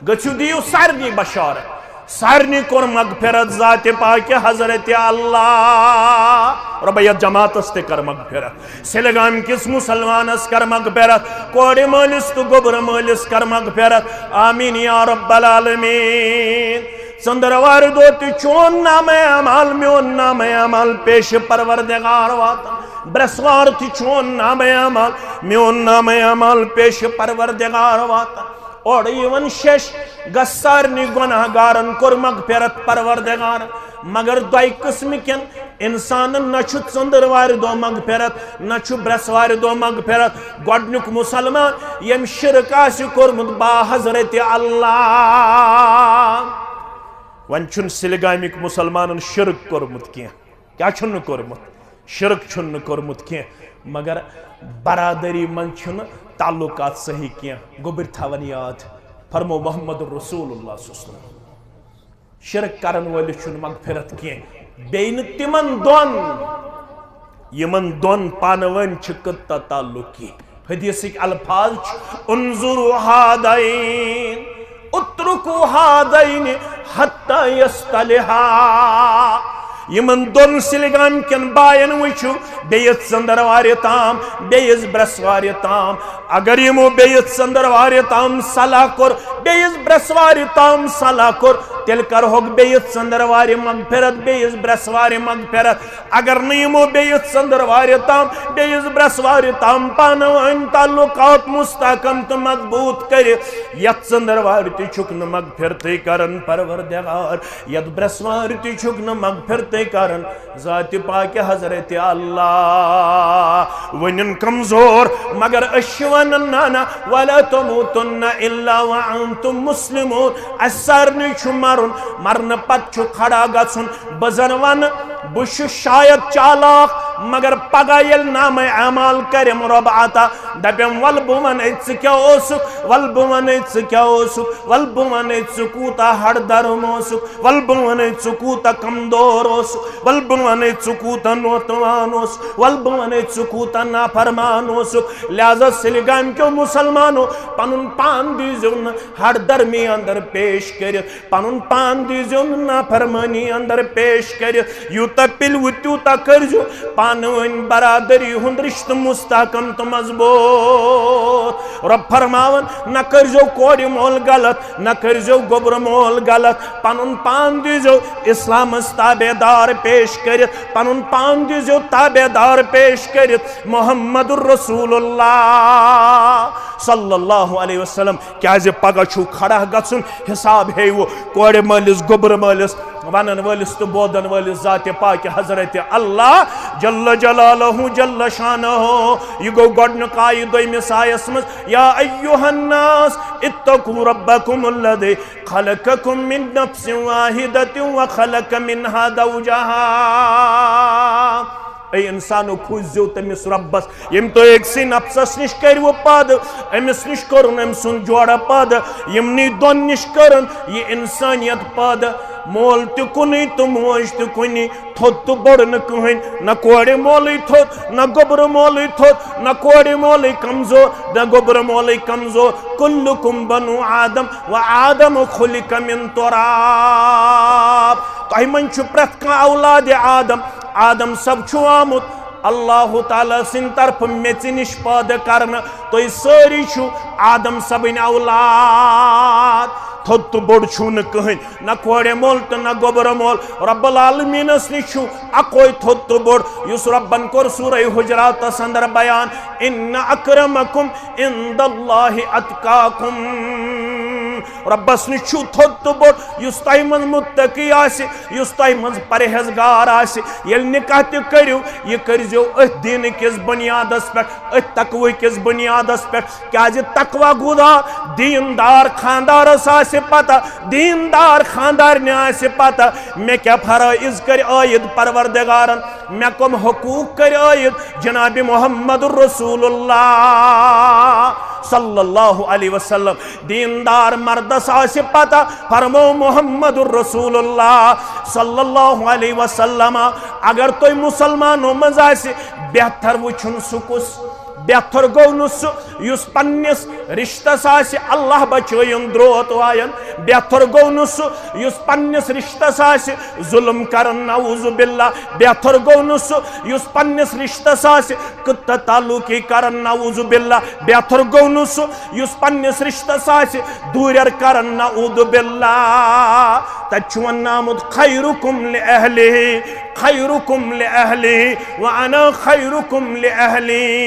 گٔژھِو دِیِو سارنٕے بشارت۔ سارنٕے کوٚر مغفرت ذاتِ پاکہِ حضرت اللہ۔ رۄبہ یتھ جماعتس تہِ کر مغفرت۔ سلگام کِس مسلمانس کر مغفرت۔ کورِ مٲلِس تہٕ گوٚبرٕ مٲلِس کر مغفرت۔ آمین یا رب العالمین۔ ژٔنٛدٕروارِ دۄہ تہِ چون نامہ اعمال، میون نامہ اعمال پیش پروردگار واتان۔ برٛٮ۪سوار تہِ چون نامہ اعمال، میون نامہ اعمال پیش پروردگار واتان۔ اورٕ یِوان شیٚش، گژھ سارنٕے گۄناہ گارن کوٚر مغفرت پروردگار۔ مگر دۄیہِ قٕسمہٕ کٮ۪ن انسانن نہ چھُ ژٔنٛدٕروارِ دۄہ مغفرت، نہ چھُ برٛٮ۪سوارِ دۄہ مغفرت۔ گۄڈنیُک مسلمان ییٚمۍ شرک آسہِ کوٚرمُت با حضرت اللہ۔ وۄنۍ چھُنہٕ سلگامٕکۍ مسلمانن شرک کوٚرمُت کینٛہہ۔ کیٛاہ چھُنہٕ کوٚرمُت؟ شرک چھُنہٕ کوٚرمُت کینٛہہ، مگر برادری منٛز چھُنہٕ تعلقات صحیح کینٛہہ۔ گوٚبٕرۍ تھاوان یاد، فرمو محمد رسول اللہ صلی اللہ علیہ وسلم۔ شرک کرن وٲلِس چھُنہٕ مغفرت کینٛہہ۔ بیٚیہِ نہٕ تِمن دۄن، یِمن دۄن پانہٕ ؤنۍ چھِ قطع تعلق کینٛہہ۔ حدیثٕکۍ الفاظ چھِ، "انظروا ہادین، اترکوا ہادین حتی یصطلحا۔" یِمن دۄن سلگام کٮ۪ن باین وٕچھِو، بیٚیِس ژٔنٛدٕروارِ تام، بیٚیِس برٛٮ۪سوارِ تام۔ اگر یِمو بیٚیِس ژٔنٛدٕروارِ تام صلاح کوٚر، بیٚیِس برٛٮ۪سوارِ تام صلاح کوٚر، تیٚلہِ کرہوکھ بیٚیِس ژٔنٛدٕروارِ مغفرت، بیٚیِس برٛٮ۪سوارِ مغفرت۔ اگر نہٕ یِمو بیٚیِس ژٔنٛدٕروارِ تام، بیٚیِس برٛٮ۪سوارِ تام پانہٕ ؤنۍ تعلقات مستحکم تہٕ مضبوط کٔرِتھ، یتھ ژٔنٛدٕروارِ تہِ چھُکھ نہٕ مغفرتٕے کران پروردگار، یتھ برٛٮ۪سوارِ تہِ چھُکھ نہٕ مغفرتٕے کران ذاتِ پاکہِ حضرت اللہ۔ ؤنِن کمزور، مگر أسۍ چھِ ونان، نہ، نہ، "ولا تموتن الا وانتم مسلمون"۔ اسہِ سارنٕے چھُ مرُن، مرنہٕ پتہٕ چھُ کھڑا گژھُن۔ بہٕ زن ونہٕ، بہٕ چھُس شاید چالاک، مگر پگاہ ییٚلہِ نامہ اعمال کرٮ۪م رۄب عطا، دپٮ۪م، "ولہٕ بہٕ ونے ژٕ کیٛاہ اوسُکھ، ولہٕ بہٕ ونے ژٕ کیٛاہ اوسُکھ، ولہٕ بہٕ ونے ژٕ کوٗتاہ ہڑ درم اوسُکھ، ولہٕ بہٕ ونے ژٕ کوٗتاہ کمزور اوسُکھ، ولہٕ بہٕ ونے ژٕ کوٗتاہ نوتوان اوسُکھ، ولہٕ بہٕ ونے ژٕ کوٗتاہ نافرمان اوسُکھ۔" لہذا سلگامۍ کیو مسلمانو پنُن پان دیٖزیو نہٕ ہڑ درمی اندر پیش کٔرِتھ۔ پنُن پان دیٖزیو نہٕ نافرمٲنی اندر پیش کٔرِتھ۔ یوٗتاہ پِلوٕ تیوٗتاہ کٔرۍزیو پانہٕ ؤنۍ برادری ہُنٛد رشتہٕ مستحکم تہٕ مضبوط۔ رۄب فرماوان، نہ کٔرۍزیو کورِ مول غلط، نہ کٔرۍزیو گوٚبرٕ مول غلط۔ پنُن پان دیٖزیو اسلامس تابع دار پیش کٔرِتھ، پنُن پان دیٖزیو تابع دار پیش کٔرِتھ محمد رسول اللہ صلی اللہ علیہ وسلم۔ کیازِ پگاہ چھُو کھڑا گژھُن، حساب ہیٚیِو کورِ مٲلِس، گوٚبرٕ مٲلِس، ونن وٲلِس تہٕ بوزن وٲلِس ذاتِ پاکہِ حضرت اللہ جل جلالہ جل شانہ۔ یہِ گوٚو گۄڈنیُک آیہِ دوٚیمِس آیس منٛز، یا ایھا الناس اتقوا ربکم الذی خلقکم من نفس واحدۃ وخلق منها زوجها۔ اے انسانو، کھوٗژزیو تٔمِس رۄبس، ییٚمۍ تۄہہِ أکسٕے نفسس نِش کٔرِوٕ پٲدٕ، أمِس نِش کوٚرُن أمۍ سُنٛد جوڑٕ پٲدٕ، یِمنٕے دۄن نِش کٔرٕن یہِ انسٲنیت پٲدٕ۔ مول تہِ کُنُے تہٕ موج تہِ کُنی، تھوٚد تہٕ بوٚڑ نہٕ کٕہٕنۍ، نہ کورِ مولٕے تھوٚد، نہ گوٚبرٕ مولٕے تھوٚد، نہ کورِ مولٕے کمزور، نہ گوٚبرٕ مولٕے کمزور۔ کلکم بنو آدم و آدم خلق من تراب۔ تۄہہِ منٛز چھُ پرٛٮ۪تھ کانٛہہ اولادِ آدم۔ آدم صٲب چھُ آمُت اللہ تعالیٰ سٕنٛدِ طرفہٕ میٚژِ نِش پٲدٕ کرنہٕ۔ تُہۍ سٲری چھِو آدم صٲبٕنۍ اولاد۔ تھوٚد تہٕ بوٚڑ چھُو نہٕ کٕہٕنۍ، نہ کورِ مول تہٕ نہ گوٚبرٕ مول۔ رب العالمینس نِش چھُ اکوے تھوٚد تہٕ بوٚڑ، یُس ربن کوٚر سورہ حجراتس اندر بیان، ان اکرمکم عند اللہ اتقاکم۔ رۄبس نِش چھُو تھوٚد تہٕ بوٚڑ، یُس تۄہہِ منٛز مُتقی آسہِ، یُس تۄہہِ منٛز پرہیزگار آسہِ۔ ییٚلہِ نکاح تہِ کٔرِو، یہِ کٔرۍزیو أتھۍ دیٖنہٕ کِس بُنیادس پٮ۪ٹھ، أتھۍ تقوی کِس بُنیادس پٮ۪ٹھ۔ کیازِ تقوی گُزار دیٖندار خاندارس آسہِ پتہ، دیٖندار خاندارنہِ آسہِ پتہ، مےٚ کیٛاہ فرٲیض کٔرۍ عٲید پروردگارن، مےٚ کم حقوق کٔرۍ عٲید جناب محمد رسول اللہ صلی اللہ علیہ وسلم۔ دیندار مردس آسہِ پتہ، فرمو محمد رسول اللہ صلی اللہ علیہ وسلم۔ اگر تُہۍ مسلمانو منٛز آسہِ بہتر وٕچھُن، سُہ کُس؟ بہتر گوٚو نہٕ سُہ یُس پننِس رشتس آسہِ، اللہ بچٲیِن دروت واین۔ بہتر گوٚو نہٕ سُہ یُس پننِس رشتس آسہِ ظلم کران، نعوذ باللہ۔ بہتر گوٚو نہٕ سُہ یُس پننِس رشتس آسہِ قطع تعلقی کران، نعوذ باللہ۔ بہتر گوٚو نہٕ سُہ یُس پننِس رشتس آسہِ دوٗرٮ۪ر کران، نعوذ باللہ۔ تتہِ چھُ وننہٕ آمُت، خیرکم لأہلہ، خیرکم لأہلہ، وانا خیرکم لأہلی۔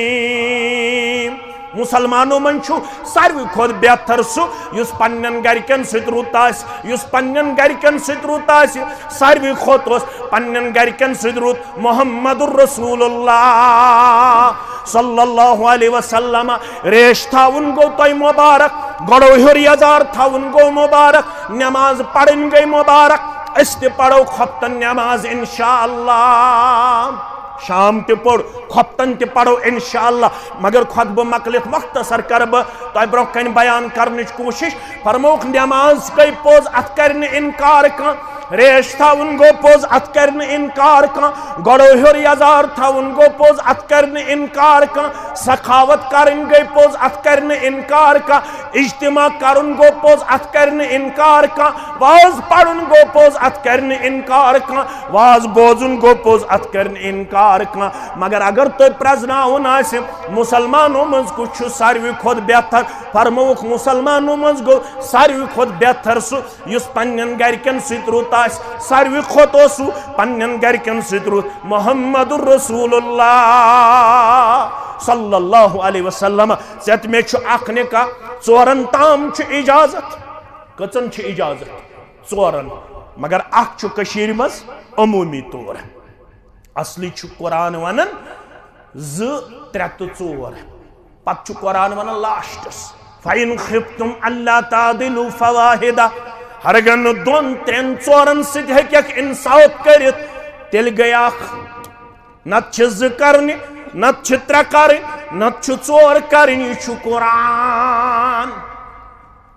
مسلمانو منٛز چھُ ساروی کھۄتہٕ بہتر سُہ یُس پننٮ۪ن گرِکٮ۪ن سۭتۍ رُت آسہِ، یُس پننٮ۪ن گرِکٮ۪ن سۭتۍ رُت آسہِ۔ ساروی کھۄتہٕ اوس پننٮ۪ن گرِکٮ۪ن سۭتۍ رُت محمد رسول اللہ صلی اللہ علیہ وسلم۔ ریش تھاوُن گوٚو تۄہہِ مبارک، گۄڈو ہیوٚر یزار تھاوُن گوٚو مبارک، نماز پرٕنۍ گٔے مبارک۔ أسۍ تہِ پرو خۄفتن نماز انشاءاللہ۔ شام تہِ پوٚر، خۄفتن تہِ پرو انشاءاللہ۔ مگر خطبہٕ مۄکلِتھ مختصر کرٕ بہٕ تۄہہِ برونٛہہ کنہِ بیان کرنٕچ کوٗشش۔ فرمووُکھ، نماز گٔے پوٚز، اتھ کرِ نہٕ انکار کانٛہہ۔ ریش تھاوُن گوٚو پوٚز، اتھ کرِ نہٕ انکار کانٛہہ۔ گۄڈو ہیوٚر یزار تھاوُن گوٚو پوٚز، اتھ کرِ نہٕ انکار کانٛہہ۔ سخاوت کرٕنۍ گٔے پوٚز، اتھ کرِ نہٕ انکار کانٛہہ۔ اجتماع کرُن گوٚو پوٚز، اتھ کرِ نہٕ انکار کانٛہہ۔ واز پرُن گوٚو پوٚز، اتھ کرِ نہٕ انکار کانٛہہ۔ واز بوزُن گوٚو پوٚز، اتھ کرِ نہٕ انکار کانٛہہ۔ مگر اگر تۄہہِ پرزناوُن آسہِ، مسلمانو منٛز کُس چھُ ساروی کھۄتہٕ بہتر؟ فرمووُکھ، مسلمانو منٛز گوٚو ساروی کھۄتہٕ بہتر سُہ یُس پننٮ۪ن گرِکٮ۪ن سۭتۍ رُت آسہِ۔ ساروی کھۄتہٕ اوس سُہ پننٮ۪ن گرِکٮ۪ن سۭتۍ رُت محمد رسول اللہ صلی اللہ علیہ وسلم۔ ژےٚ تہٕ مےٚ چھُ اکھ نکاح، ژورن تام چھُ اجازت۔ کٔژن چھُ اجازت؟ ژورن۔ مگر اکھ چھُ کٔشیٖرِ منٛز عموٗمی طور۔ اصلی چھُ قرآن ونان زٕ، ترٛےٚ تہٕ ژور۔ پتہٕ چھُ قرآن ونان لاسٹس، فَإِنْ خِفْتُمْ أَلَّا تَعْدِلُوا فَوَاحِدَةً۔ ہرگاہ نہٕ دۄن، ترٛٮ۪ن، ژورن سۭتۍ ہیٚککھ انصاف کٔرِتھ، تیٚلہِ گٔے اکھ۔ نتہٕ چھِ زٕ کرنہِ، نتہٕ چھِ ترٛےٚ کرٕنۍ، نتہٕ چھُ ژور کرٕنۍ۔ یہِ چھُ قرآن۔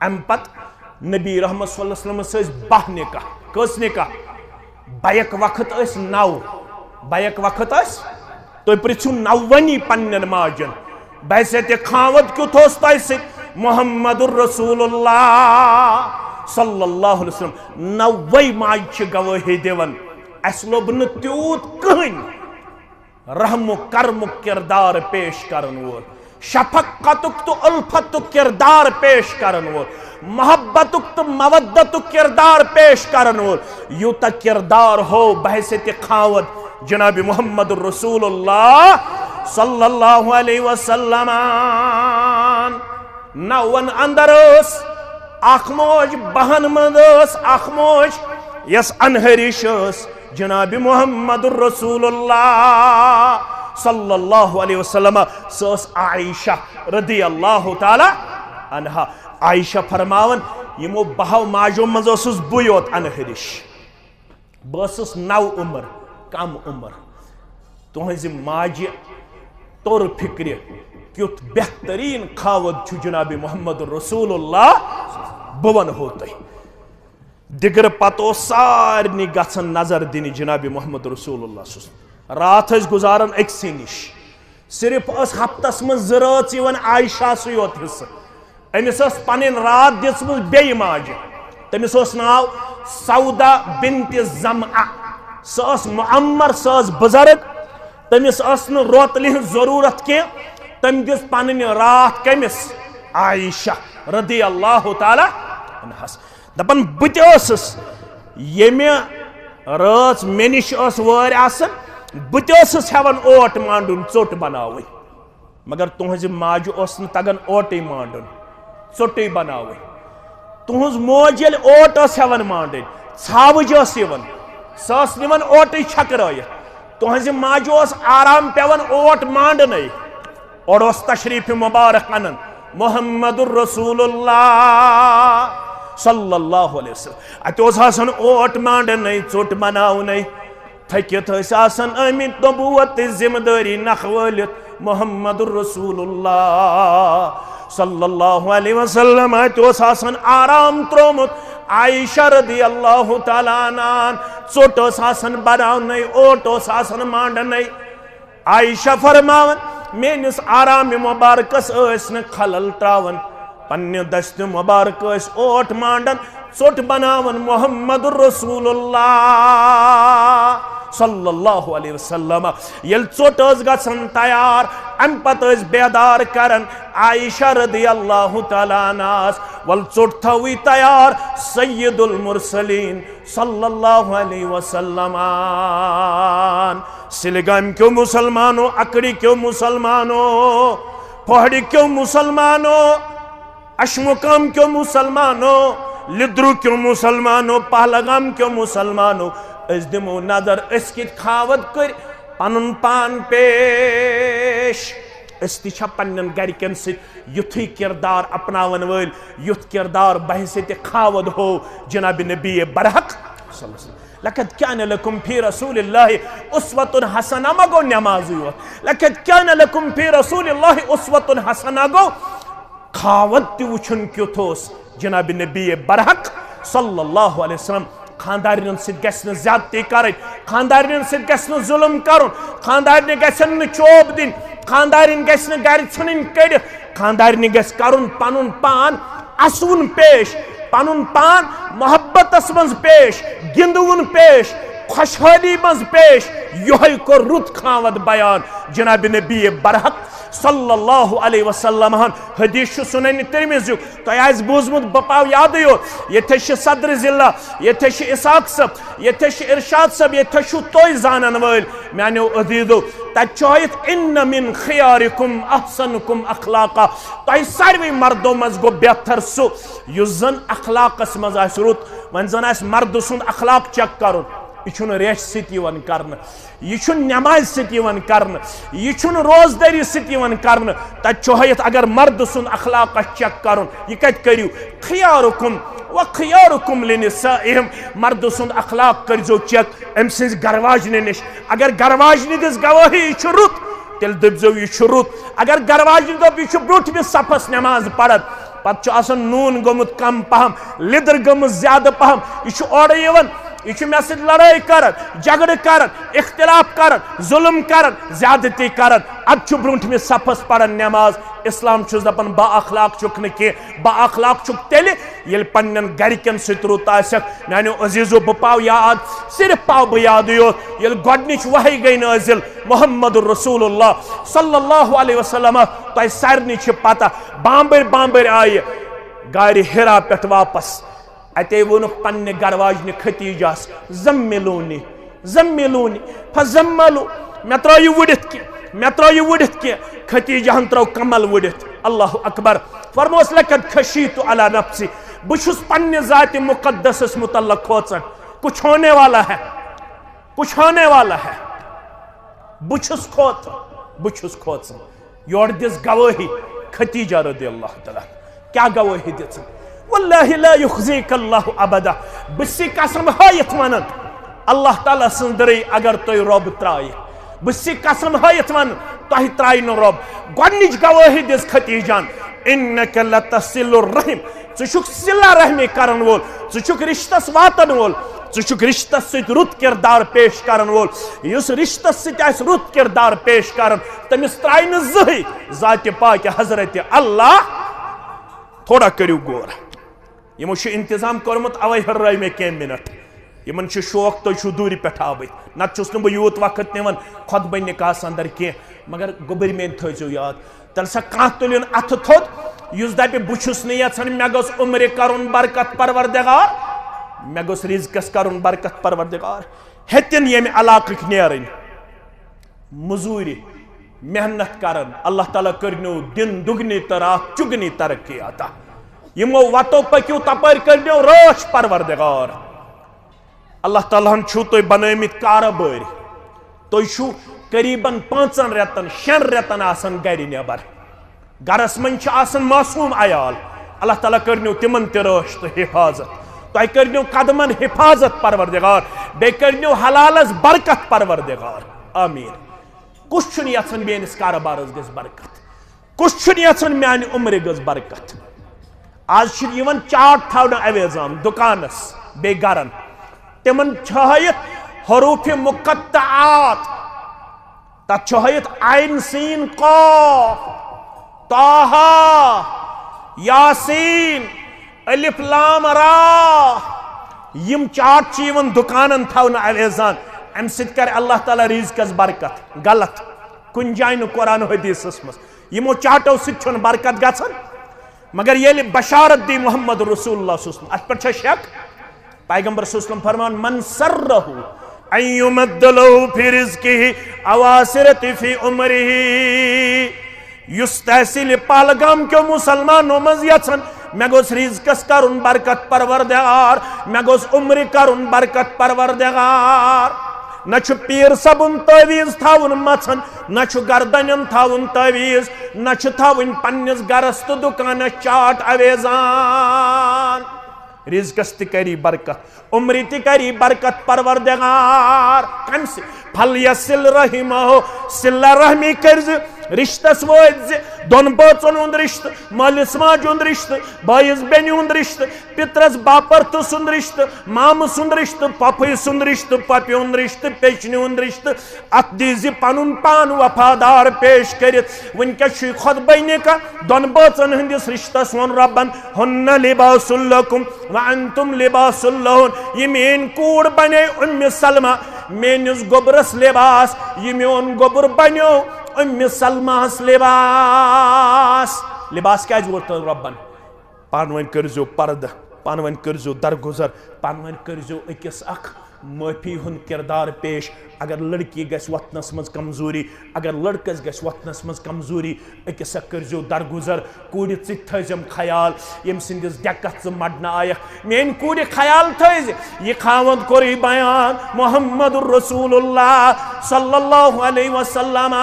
امہِ پتہٕ نبی رحمت صلی اللہ علیہ وسلمس ٲسۍ باہ نکاح۔ کٔژ نکاح؟ بیک وقت ٲسۍ نو۔ بیک وقت ٲسۍ، تُہۍ پرژھِو نوونی پننٮ۪ن ماجن، بحیثیت خاوند کیُتھ اوس تۄہہِ سۭتۍ؟ محمد رسول اللہ صلی اللہ علیہ وسلم۔ نوے ماجہِ چھِ گوٲہی دِوان، اسہِ لوٚب نہٕ تیوٗت کٕہٕنۍ رحم و کرمُک کردار پیش کرن وول، شفقتُک تہٕ الفتُک کردار پیش کرن وول، محبتُک تہٕ مودتُک کردار پیش کرن وول، یوٗتاہ کردار ہو بحیثیت خاوند جناب محمد رسول اللہ صلی اللہ علیہ وسلم۔ نون اندر ٲس اکھ موج، بہن منٛز ٲس اکھ موج، یس انہرِش ٲس جناب محمد رسول اللہ صلی اللہ علیہ وسلم۔ سۄ ٲس عائشہ رضی اللہ تعالی عنہا۔ عائشہ فرماوان، یِمو بہو ماجو منٛز اوسُس بٕے یوت انہرِش۔ بہٕ ٲسٕس نو عمر، کم عمر۔ تُہنٛزِ ماجہِ توٚر فکرِ، کیُتھ بہتریٖن خاوند چھُ جناب محمد رسول اللہ۔ بہٕ ونہو تۄہہِ۔ دِگرٕ پتہٕ اوس سارنٕے گژھان نظر دِنہِ جناب محمد رسول اللہ صلی اللہ علیہ وسلم۔ راتھ ٲسۍ گُزاران أکسٕے نِش۔ صرف ٲس ہفتس منٛز زٕ رٲژ یِوان عائشہ سٕے یوت حصہٕ۔ أمِس ٲس پنٕنۍ راتھ دِژمٕژ بیٚیہِ ماجہِ۔ تٔمِس اوس ناو سودا بنت زمعہ۔ سۄ ٲس معمر، سۄ ٲس بُزرگ۔ تٔمِس ٲس نہٕ روتلہِ ہٕنٛز ضروٗرت کینٛہہ۔ تٔمۍ دِژ پنٕنۍ راتھ کٔمِس؟ عائشہ رضی اللہ تعالی عنہس۔ دپان، بہٕ تہِ ٲسٕس، ییٚمہِ رٲژ مےٚ نِش ٲس وٲرۍ آسان، بہٕ تہِ ٲسٕس ہٮ۪وان اوٹ مانڈُن، ژوٚٹ بناوٕنۍ۔ مگر تُہنٛزِ ماجہِ اوس نہٕ تگان اوٹٕے مانڈُن، ژوٚٹٕے بناوٕنۍ۔ تُہنٛز موج ییٚلہِ اوٹ ٲس ہٮ۪وان مانڈٕنۍ، ژھاوٕج ٲس یِوان، سۄ ٲس نِوان اوٹٕے چھکرٲیِتھ۔ تُہنٛزِ ماجہِ اوس آرام پٮ۪وان اوٹ مانڈنَے۔ اورٕ اوس تشریٖف مُبارک اَنان محمد رسول اللہ صلی اللہ علیہ وسلم۔ اَتہِ اوس آسان اوٹ مانڈنَے، ژوٚٹ بناونَے۔ تھٔکِتھ ٲسۍ آسان آمٕتۍ نبوت تہٕ ذمہٕ دٲری نکھٕ وٲلِتھ محمد رسول اللہ صلی اللہ علیہ وسلم۔ اَتہِ اوس آسان آرام ترٛوومُت۔ عائشہ رضی اللہ تعالیٰ عنہَن ژوٚٹ ٲس آسان بناونَے، اوٹ اوس آسان مانڈنَے۔ عائشہ فرماوان، میٲنِس آرام مبارکس ٲسۍ نہٕ خلل تراوان، پننہِ دستہِ مبارک ٲسۍ اوٹ مانڈان، ژوٚٹ بناوان محمد رسول اللہ صلی اللہ علیہ وسلم۔ ییٚلہِ ژوٚٹ ٲس گژھان تیار، امہِ پتہٕ ٲسۍ بیدار کران عائشہ رضی اللہ تعالیٰ عنہَس، ول ژوٚٹ تھاوٕے تیار، سید المرسلین صلی اللہ علیہ وسلم۔ سلگام کیو مسلمانو، اکڑی کیو مسلمانو، پہاڑی کیو مسلمانو، اشمقام کیو مسلمانو، لدرو کیو مسلمانو، پہلگام کیو مسلمانو، أسۍ دِمو نظر، أسۍ کِتھ کھاوت کٔرۍ پنُن پان پیش۔ أسۍ تہِ چھا پننٮ۪ن گرِکٮ۪ن سۭتۍ یُتھُے کردار اپناون وٲلۍ، یُتھ کردار بحیثیت خاوند ہو جناب نبی برحق صلی اللہ علیہ وسلم۔ لقد کان لکم فی رسول اللہ اسوۃ حسنہ، ما گوٚو نمازٕے یوت۔ لقد کان لکم فی رسول اللہ اسوۃ حسنہ گوٚو خاوند تہِ وٕچھُن کیُتھ اوس جناب نبی برحق صلی اللہ علیہ وسلم۔ خاندارنٮ۪ن سۭتۍ گژھِ نہٕ زیادتی کرٕنۍ، خاندارنٮ۪ن سۭتۍ گژھِ نہٕ ظلم کرُن، خاندارنہِ گژھن نہٕ چوب دِنۍ، خاندارِنۍ گژھِ نہٕ گرِ ژھٕنٕنۍ کٔڑِتھ، خاندارنہِ گژھِ کرُن پنُن پان اسوُن پیش، پنُن پان محبتس منٛز پیش، گِنٛدوُن پیش، خۄشحٲلی منٛز پیش۔ یِہوٚے کوٚر رُت خاوند بیان جناب نبی برحق صلی اللہ علیہ وسلم ہن۔ حدیث چھُ سنن ترمذیُک، تۄہہِ آسہِ بوٗزمُت، بہٕ پاو یادٕے یوت۔ ییٚتہِ چھِ صدر ضلع، ییٚتہِ چھِ اسحاق صٲب، ییٚتہِ چھِ ارشاد صٲب، ییٚتہِ چھِو تُہۍ زانن وٲلۍ میانیو عزیزو۔ تتہِ چھُ ہٲیِتھ، ان من خیارکم احسنکم اخلاقا۔ تۄہہِ ساروٕے مردو منٛز گوٚو بہتر سُہ یُس زن اخلاقس منٛز آسہِ رُت۔ وۄنۍ زن آسہِ مردٕ سُنٛد اخلاق چیک کرُن، یہِ چھُنہٕ ریشہِ سۭتۍ یِوان کرنہٕ۔ یہِ چھُنہٕ نمازِ سۭتۍ یِوان کرنہٕ، یہِ چھُنہٕ روزدٲری سۭتۍ یِوان کرنہٕ۔ تتہِ چھُ ہٲیِتھ، اگر مردٕ سُنٛد اخلاق آسہِ چیک کرُن، یہِ کتہِ کٔرِو؟ خیارکم و خیارکم لنسائہم، مردٕ سُنٛد اخلاق کٔرزیو چیک، أمۍ سٕنٛزِ گرواجنہِ نِش۔ اگر گرواجنہِ دِژ گوٲہی یہِ چھُ رُت، تیٚلہِ دٔپزیو یہِ چھُ رُت۔ اگر گرواجنہِ دوٚپ یہِ چھُ برٛونٛٹھمِس صفس نماز پران، پتہٕ چھُ آسان نوٗن گوٚمُت کم پہم، لیٚدٕر گٔمٕژ زیادٕ پہم، یہِ چھُ اورٕ یِوان، یہِ چھُ مےٚ سۭتۍ لڑٲے کران، جھگڑٕ کران، اختلاف کران، ظلم کران، زیادتی کران۔ ادٕ چھُ برٛونٛٹھمِس صفس پران نماز۔ اسلام چھُس دپان با اخلاق چھُکھ نہٕ کینٛہہ، با اخلاق چھُکھ تیٚلہِ ییٚلہِ پننٮ۪ن گرِکٮ۪ن سۭتۍ رُت آسٮ۪کھ۔ میانیو عزیزو، بہٕ پاو یاد، صرف پاو بہٕ یادٕے یوت، ییٚلہِ گۄڈنِچ وحی گٔے نٲزِل محمد رسول اللہ صلی اللہ علیہ وسلم۔ تۄہہِ سارنٕے چھِ پتہ، بامبرۍ بامبرۍ آیہِ غارِ حرا پٮ۪ٹھ واپس۔ اتے ووٚنُکھ پننہِ گرواجنہِ خدیجہس، زملونی، زملونی، فزملو، مےٚ ترٛٲیِو وُڑِتھ کینٛہہ، مےٚ ترٛٲیِو وُڑِتھ کینٛہہ۔ خدیجہن ترٛٲو کمل وُڑِتھ۔ اللہ اکبر۔ فرموس، لقد خشیت علی نفسی، بہٕ چھُس پننہِ ذاتِ مقدسس متعلق کھوژان۔ کچھ ہونے والا ہے، کچھ ہونے والا ہے۔ بہٕ چھُس کھوژان، بہٕ چھُس کھوژان۔ یورٕ دِژ گوٲہی خدیجہ رضی اللہ تعالیٰ عنہا۔ کیٛاہ گوٲہی دِژٕن؟ واللہ لا یخزیک اللہ ابدا۔ بہٕ چھُسے قسم ہٲیِتھ ونان، اللہ تعالیٰ سٕنٛز دٕرٕے اگر تۄہہِ رۄب ترٛایہِ۔ بہٕ چھُسے قسم ہٲیِتھ ونان، تۄہہِ ترٛایہِ نہٕ رۄب۔ گۄڈنِچ گوٲہی دِژ خدیجہ ہن، انک لتصل الرحم۔ ژٕ چھُکھ صلہ رحمی کرن وول، ژٕ چھُکھ رشتس واتن وول، ژٕ چھُکھ رشتس سۭتۍ رُت کردار پیش کرن وول۔ یُس رشتس سۭتۍ آسہِ رُت کردار پیش کرن، تٔمِس ترٛایہِ نہٕ زٕہٕے ذاتِ پاکہِ حضرت اللہ۔ تھوڑا کٔرِو غور۔ یِمو چھُ انتظام کوٚرمُت، اوے ہُررٲے مےٚ کینٛہہ منٹ۔ یِمن چھُ شوق تُہۍ چھِو دوٗرِ پٮ۪ٹھ آمٕتۍ، نتہٕ چھُس نہٕ بہٕ یوٗت وقت نِوان خطبہٕ نکاحس اندر کینٛہہ۔ مگر گوٚبٕرۍ میٲنۍ تھٲیزیو یاد، تیٚلہِ سا کانٛہہ تُلِن اَتھٕ تھوٚد، یُس دَپہِ، "بہٕ چھُس نہٕ یَژھان، مےٚ گوٚژھ عُمرِ کَرُن برکت پروردگار، مےٚ گوٚژھ رِزقَس کَرُن برکت پروردگار۔" ہیٚتِن ییٚمہِ علاقٕکۍ نیرٕنۍ، مٔزوٗرِ، محنت کَرَن، اللہ تعالیٰ کٔرنو دِن دُگنی تہٕ راتھ چُگنی ترقی عطا۔ یِمو وتو پٔکِو، تپٲرۍ کٔرنیو رٲچھ پروردگار۔ اللہ تعالیٰ ہن چھُو تُہۍ بنٲومٕتۍ کارٕبٲرۍ۔ تُہۍ چھِو قریباً پانٛژن رٮ۪تن، شٮ۪ن رٮ۪تن آسان گرِ نٮ۪بر۔ گرس منٛز چھِ آسان معصوم عیال۔ اللہ تعالیٰ کٔرنیو تِمن تہِ رٲچھ تہٕ حفاظت۔ تۄہہِ کٔرنیو قدمن حفاظت پروردگار۔ بیٚیہِ کٔرنیو حلالس برکت پروردگار۔ آمین۔ کُس چھُنہٕ یژھان میٲنِس کارٕبارس گژھِ برکت؟ کُس چھُنہٕ یژھان میانہِ عمرِ گٔژھ برکت؟ آز چھِ یِوان چارٹ تھاونہٕ اویزان دُکانس بیٚیہِ گرن، تِمن چھٲیِتھ حروف مقطعات، تتھ چھٲیِتھ عین سین قاف، طٰہٰ، یاسین، الف لام را۔ یِم چارٹ چھِ یِوان دُکانن تھاونہٕ اویزان، امہِ سۭتۍ کرِ اللہ تعالیٰ رزقس برکت۔ غلط، کُنہِ جایہِ نہٕ قرآن و حدیثس منٛز۔ یِمو چارٹو سۭتۍ چھُنہٕ برکت گژھان، مگر ییٚلہِ بشارت دی محمد رسول اللہ صلی اللہ علیہ وسلم، اتھ پٮ۪ٹھ چھا شک؟ پیغمبر صلی اللہ علیہ وسلم فرمان، من سرہ ان یمد لہ فی رزقہ اواسرت فی عمرہ۔ یُس تحصیل پہلگام کیو مسلمانو منٛز یژھن، مےٚ گوٚژھ رزقس کرُن برکت پروردگار، مےٚ گوٚژھ عمرِ کرُن برکت پروردگار۔ نہ چھُ پیٖر صٲبُن تعویٖذ تھاوُن مژھن، نہ چھُ گردنٮ۪ن تھاوُن تعویٖذ، نہ چھُ تھاوٕنۍ پننِس گرس تہٕ دُکانس چارٹ اویزان۔ رزقس تہِ کری برکت، عمرِ تہِ کری برکت پروردگار۔ کمہِ سۭتۍ؟ فلیصل رحمہ، صلہ رحمی کٔرۍ زِ، رشتس وٲتۍ زِ، دۄن بٲژن ہُنٛد رشتہٕ، مٲلِس ماجہِ ہُنٛد رشتہٕ، بٲیِس بیٚنہِ ہُنٛد رشتہٕ، پِترس باپرتہٕ سُنٛد رشتہٕ، مامہٕ سُنٛد رشتہٕ، پۄپھٕے سُنٛد رشتہٕ، پۄپہِ ہُنٛد رشتہٕ، پیچنہِ ہُنٛد رشتہٕ۔ اتھ دیٖزِ پنُن پان وفادار پیش کٔرِتھ۔ وٕنکیٚس چھُے خطبے نکاح، دۄن بٲژن ہٕنٛدِس رشتس ووٚن رۄبن، ہن لباس لکم وانتم لباس لہن۔ یہِ میٲنۍ کوٗر بنے ام سلمہ میٲنِس گوٚبرس لباس، یہِ میون گوٚبُر بنیو ام سلمہس لباس۔ لباس کیازِ ووٚن تۄہہِ رۄبن؟ پانہٕ ؤنۍ کٔرزیو پردٕ، پانہٕ ؤنۍ کٔرزیو درگُزر، پانہٕ ؤنۍ کٔرزیو أکِس اکھ معٲفی ہُنٛد کردار پیش۔ اگر لڑکی گژھِ وۄتھنس منٛز کمزوری، اگر لڑکس گژھِ وۄتھنس منٛز کمزوری، أکِس اکھ کٔرزیو درگُزر۔ کوٗرِ ژٕ تہِ تھٲیزٮ۪م خیال، ییٚمۍ سٕنٛدِس ڈٮ۪کس ژٕ مڈنہٕ آیکھ۔ میٲنۍ کوٗرِ خیال تھٲیزِ، یہِ خاوند کوٚرُے بیان محمد رسول اللہ صلی اللہ علیہ وسلم۔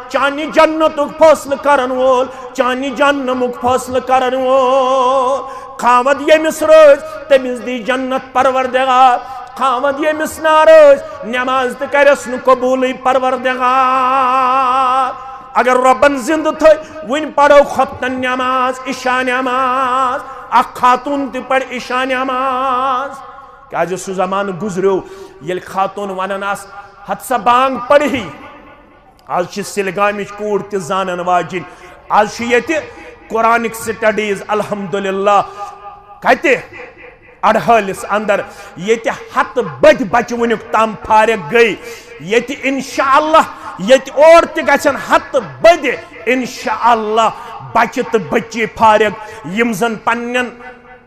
چانہِ جنتُک فٲصلہٕ کرن وول، چانہِ جہنمُک فٲصلہٕ کرن وول۔ خاوند ییٚمِس رٲضۍ، تٔمِس دی جنت پروردگار۔ خاوند ییٚمِس ناراض، نماز تہِ کرٮ۪س نہٕ قبوٗلٕے پروردگار۔ اگر رۄبن زندٕ تھٲے، وٕنۍ پرو خۄفتن نماز، عشاء نماز۔ اکھ خاتون تہِ پرِ عشاء نماز۔ کیازِ سُہ زمانہٕ گُزریو، ییٚلہِ خاتون ونان آسہٕ، ہتہٕ سا بانگ پرہی۔ آز چھِ سِلگامٕچ کوٗر تہِ زانن واجِنۍ۔ آز چھُ ییٚتہِ قرآنٕکۍ سٹڈیٖز، الحمدللہ۔ کتہِ؟ اڑہٲلِس اندر، ییٚتہِ ہتہٕ بٔدۍ بچہِ وٕنیُک تام فارغ گٔے۔ ییٚتہِ انشاءاللہ، ییٚتہِ اور تہِ گژھن ہتہٕ بٔدۍ انشاءاللہ بچہِ تہٕ بچی فارغ، یِم زن پننٮ۪ن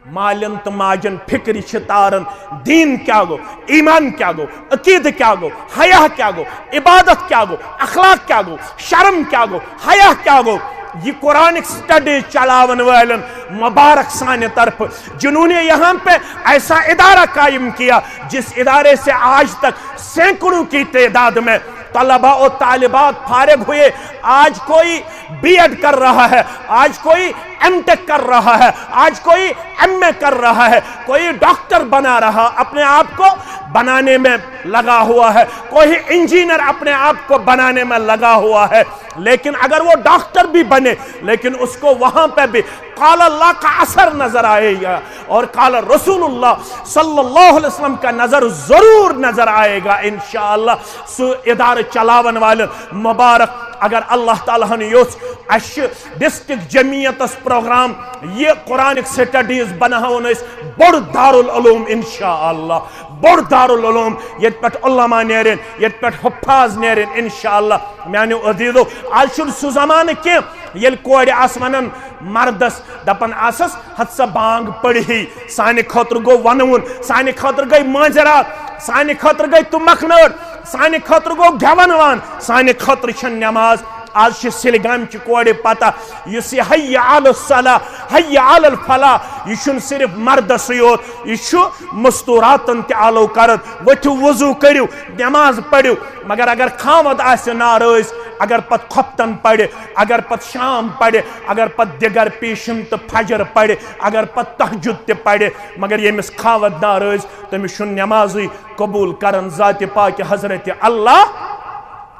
مالٮ۪ن تہٕ ماجن فکرِ چھِ تاران، دیٖن کیٛاہ گوٚو، ایمان کیٛاہ گوٚو، عقیدٕ کیٛاہ گوٚو، حیا کیٛاہ گوٚو، عبادت کیٛاہ گوٚو، اخلاق کیٛاہ گوٚو، شرم کیٛاہ گوٚو، حیا کیٛاہ گوٚو۔ یہ قرآنک سٹڈیز چلاون والن مبارک سانہِ طرفہٕ، جنہوں نے یہاں پہ ایسا ادارہ قائم کیا، جس ادارے سے آج تک سینکڑوں کی تعداد میں طلباء و طالبات فارغ ہوئے۔ آج کوئی بی ایڈ کر رہا ہے، آج کوئی ایم ٹیک کر رہا ہے، آج کوئی ایم اے کر رہا ہے، کوئی ڈاکٹر بنا رہا، اپنے آپ کو بنانے میں لگا ہوا ہے، کوئی انجینئر اپنے آپ کو بنانے میں لگا ہوا ہے۔ لیکن اگر وہ ڈاکٹر بھی بنے، لیکن اس کو وہاں پہ بھی قال اللہ کا اثر نظر آئے گا اور قال رسول اللہ صلی اللہ علیہ وسلم کا نظر ضرور نظر آئے گا انشاءاللہ۔ سُہ ادارٕ چلاون والٮ۪ن مبارک۔ اگر اللہ تعالیٰ ہن یوٚژھ، اسہِ چھِ ڈسٹرکٹ جمعیتس پروگرام، یہِ قرآنک سٹڈیز بناوون أسۍ بوٚڑ دارالعلوم انشاءاللہ، بوٚڑ دارالعلوم، ییٚتہِ پٮ۪ٹھ علماء نیرن، ییٚتہِ پٮ۪ٹھ حفاظ نیرن انشاءاللہ۔ میانیو عزیزو، آز چھُنہٕ سُہ زمانہٕ کینٛہہ ییٚلہِ کورِ آسہٕ ونان مردس، دپان آسس، ہتہٕ سا بانگ پٔرہی۔ سانہِ خٲطرٕ گوٚو ونوُن، سانہِ خٲطرٕ گٔے مٲنزِ راتھ، سانہِ خٲطرٕ گٔے تُمبکھ نٲر، سانہِ خٲطرٕ گوٚو گٮ۪ون وان، سانہِ خٲطرٕ چھےٚ نٮ۪ماز آز چھِ سلگامچہِ کورِ پتہ، یُس یہِ حی علی الصلاح، حی علی الفلاح، یہِ چھُنہٕ صرف مردسٕے یوت، یہِ چھُ مستوراتن تہِ آلو کران۔ ؤتھِو، وضو کٔرِو، نماز پٔرِو، مگر اگر خاوند آسہِ ناراض، اگر پتہٕ خۄفتن پرِ، اگر پتہٕ شام پرِ، اگر پتہٕ دِگر پیشن تہٕ فجر پرِ، اگر پتہٕ تہجد تہِ پرِ، مگر ییٚمِس خاوند ناراض، تٔمِس چھُنہٕ نمازٕے قبول کران ذاتِ پاکہِ حضرت اللہ۔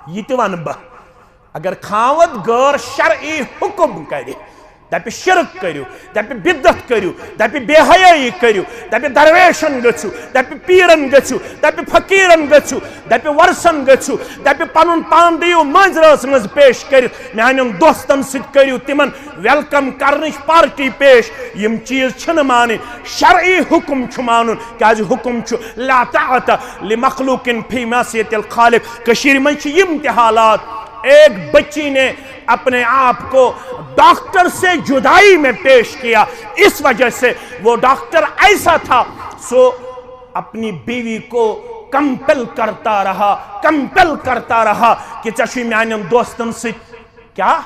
یہِ تہِ ونہٕ بہٕ۔ اگر خاوند غٲر شرعی حکم کرِ، دپہِ شرک کٔرِو، دپہِ بدعت کٔرِو، دپہِ بے حیٲیی کٔرِو، دپہِ درویشن گٔژھِو، دپہِ پیرن گٔژھِو، دپہِ فقیرن گٔژھِو، دپہِ ورثن گٔژھِو، دپہِ پنُن پان دِیِو مٲنٛزِ رٲژ منٛز پیش کٔرِتھ، میانٮ۪ن دوستن سۭتۍ کٔرِو تِمن ویلکم کرنٕچ پارٹی پیش۔ یِم چیز چھِنہٕ مانٕنۍ، شرعی حکم چھُ مانُن، کیازِ حکم چھُ لا طاعت لمخلوق فی معصیت الخالق۔ کٔشیٖرِ منٛز چھِ یِم تہِ حالات۔ ایک بچی نے اپنے آپ کو ڈاکٹر سے جدائی میں پیش کیا، اس وجہ سے وہ ڈاکٹر ایسا تھا، سو اپنی بیوی کو کمپل کرتا رہا، کمپل کرتا رہا کہ ژےٚ چھُے میانٮ۪ن دوستن سۭتۍ کیا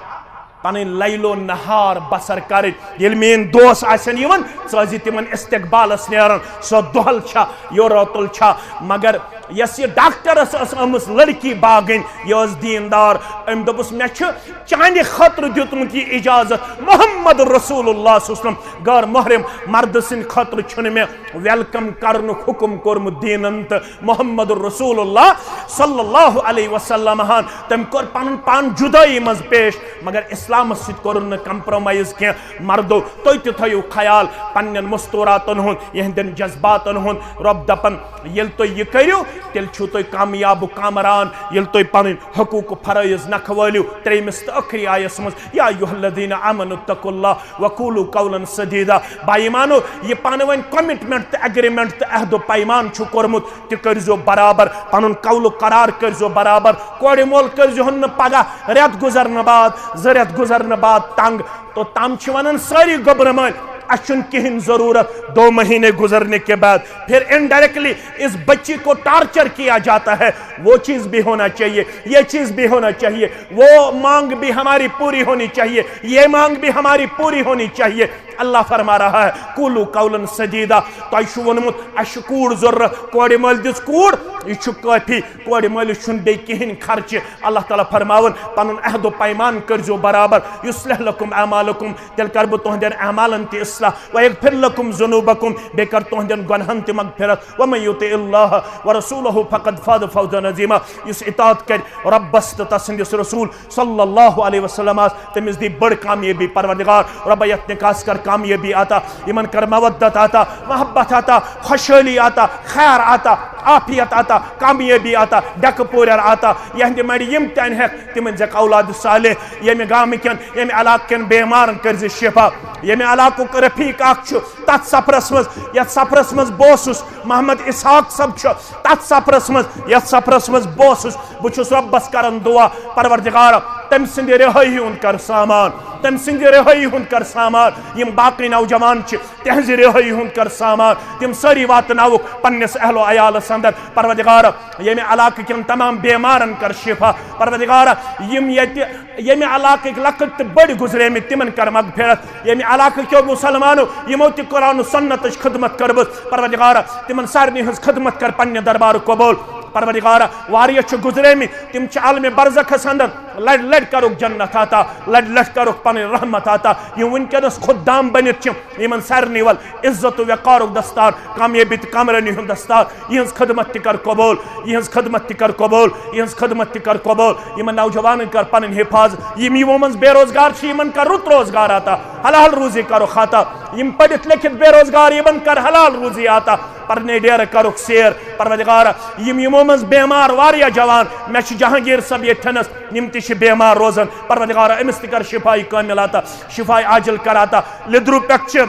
پنٕنۍ لیل و نہار بسر کرٕنۍ۔ ییٚلہِ میٲنۍ دوس آسن یِوان، ژٕ ٲسۍ زِ تِمن استقبالس نیران، سۄ دۄہل چھا، یوراتُل چھا، مگر یۄس یہِ ڈاکٹرس ٲس آمٕژ لڑکی باگٕنۍ، یہِ ٲس دیندار۔ أمۍ دوٚپُس، مےٚ چھُ چانہِ خٲطرٕ دیُتمُت یہِ اجازت، محمد رسول اللہ صلی اللہ علیہ وسلم، غٲر محرم مردٕ سٕنٛدِ خٲطرٕ چھُنہٕ مےٚ ویلکم کرنُک حکم کوٚرمُت دیٖنن تہٕ محمد رسول اللہ صلی اللہ علیہ وسلم ہن۔ تٔمۍ کوٚر پنُن پان جدٲیی منٛز پیش، مگر اسلامس سۭتۍ کوٚرُن نہٕ کمپرومائز کینٛہہ۔ مردو، تُہۍ تہِ تھٲیِو خیال پننٮ۪ن مستوراتن ہُنٛد، یِہنٛدٮ۪ن جذباتن ہُنٛد۔ رۄب دپان، ییٚلہِ تُہۍ یہِ کٔرِو، تیٚلہِ چھِو تُہۍ کامیاب و کامران۔ ییٚلہِ تُہۍ پنٕنۍ حقوق و فرٲیض نکھٕ وٲلِو، ترٛیٚیمِس تہٕ ٲخری آیس منٛز، یا ایھا الذین آمنوا اتقوا اللہ وقولوا قولا سدیدا۔ با ایمانو، یہِ پانہٕ ؤنۍ کمٹمنٹ تہٕ ایگریمنٹ تہٕ عہد و پیمان چھُ کوٚرمُت، تہِ کٔرزیو برابر، پنُن قول و قرار کٔرزیو برابر۔ کورِ مول کٔرزِہُن نہٕ پگاہ رٮ۪تھ گُزرنہٕ بعد، زٕ رٮ۪تھ گُزرنہٕ بعد تنگ۔ توٚتام چھِ ونان سٲری گوٚبرٕ مٲلۍ، اسہِ چھُنہٕ کِہیٖنۍ ضروٗرت۔ دو مہینے گزرنے کے بعد پھر انڈائریکٹلی اس بچی کو ٹارچر کیا جاتا ہے، وہ چیز بھی ہونا چاہیے، یہ چیز بھی ہونا چاہیے، وہ مانگ بھی ہماری پوری ہونی چاہیے، یہ مانگ بھی ہماری پوری ہونی چاہیے۔ اللہ فرما رہا ہے، قولوا قولا سدیدا۔ تۄہہِ چھُ ووٚنمُت، اَسہِ چھِ کوٗر ضروٗرت، کورِ مٲلۍ دِژ کوٗر، یہِ چھُ کٲفی۔ کورِ مٲلِس چھُنہٕ بیٚیہِ کِہیٖنۍ خرچہِ۔ اللہ تعالیٰ فرماوان، پنُن عہد و پیمان کٔرزیو برابر۔ یصلح لکم اعمالکم، تیٚلہِ کَرٕ بہٕ تُہنٛدٮ۪ن اعمالن تہِ اصلاح۔ ویغفر لکم ذنوبکم، بیٚیہِ کَرٕ تُہنٛدٮ۪ن گۄنہَن تہِ مغفرت۔ ومن یطع اللہ ورسولہ فقد فاز فوزا عظیما۔ یُس اطاعت کَرِ رۄبَس تہٕ تسٕنٛدِس رسول صلی اللہ علیہ وسلم آس، تٔمِس دی بٔڑ کامیٲبی۔ پروردگار رۄبا، یَتھ نکاحس کر کامیٲبی عطا، یِمن کر مودت عطا، محبت عطا، خۄشحٲلی عطا، خیر عطا، عافیت عطا، کامیٲبی عطا، ڈیکہٕ پوٗرٮ۪ر عطا۔ یِہنٛدِ مَرِ یِم تہِ اَنہِ ہٮ۪کھ، تِمن دِ اولاد صالح۔ ییٚمہِ گامہٕ کٮ۪ن، ییٚمہِ علاقہٕ کٮ۪ن بیمارن کٔرزِ شفا۔ ییٚمہِ علاقُک رفیق اکھ چھُ، تتھ سفرس منٛز، یتھ سفرس منٛز بہٕ اوسُس، محمد اسحاق صٲب چھُ تتھ سفرس منٛز، یتھ سفرس منٛز بہٕ اوسُس، بہٕ چھُس رۄبس کران دعا، پروردگارا، تٔمۍ سٕنٛدِ رِہٲیی ہُنٛد کر سامان، تٔمۍ سٕنٛدِ رِہٲیی ہُنٛد کر سامان۔ یِم باقٕے نوجوان چھِ، تِہنٛزِ رِہٲیی ہُنٛد کر سامان، تِم سٲری واتناوُکھ پننِس اہل و عیالس اندر۔ پروردگارا، ییٚمہِ علاقہٕ کٮ۪ن تمام بیمارن کر شفا۔ پروردگارا، یِم ییٚتہِ ییٚمہِ علاقٕکۍ لۄکٕٹۍ تہٕ بٔڑۍ گُزریمٕتۍ، تِمن کر مغفرت۔ ییٚمہِ علاقہٕ کیو مسلمانو یِمو تہِ قرآن و سنتٕچ خدمت کٔرمٕژ، پروردگارا، تِمن سارنٕے ہٕنٛز خدمت کر پننہِ دربارٕ قبول۔ پروردگارا، واریاہ چھِ گُزریمٕتۍ، تِم چھِ عالمِ برزخس اندر، لڑِ لڑِ کرُکھ جنت عطا، لڑِ لڑِ کرُکھ پنٕنۍ رحمت عطا۔ یِم وٕنکیٚنس خدام بٔنِتھ چھِ، یِمن سارنٕے ول عزت و وقارُک دستار، کامیٲبی تہٕ کامرٲنی ہُنٛد دستار۔ یِہٕنٛز خدمت تہِ کر قبول، یِہٕنٛز خدمت تہِ کر قبول، یِہٕنٛز خدمت تہِ کر قبول۔ یِمن نوجوانن کر پنٕنۍ حفاظت۔ یِم یِمو منٛز بے روزگار چھِ، یِمن کر رُت روزگار عطا، حلال روزی کرُکھ عطا۔ یِم پٔرِتھ لیکھِتھ بے روزگار، یِمن کر حلال روزی عطا۔ پرنے ڈیرٕ کرُکھ سیر۔ پروردگارا، یِم یِمو منٛز بیمار واریاہ جوان، مےٚ چھِ جہانگیر صٲب ییٚتھٮ۪نس، یِم تہِ چھِ بیمار روزان۔ پروردگارا، أمِس تہِ کر شفای کامل عطا، شفای عاجل کر عطا۔ لیدرو پٮ۪ٹھ چھِ،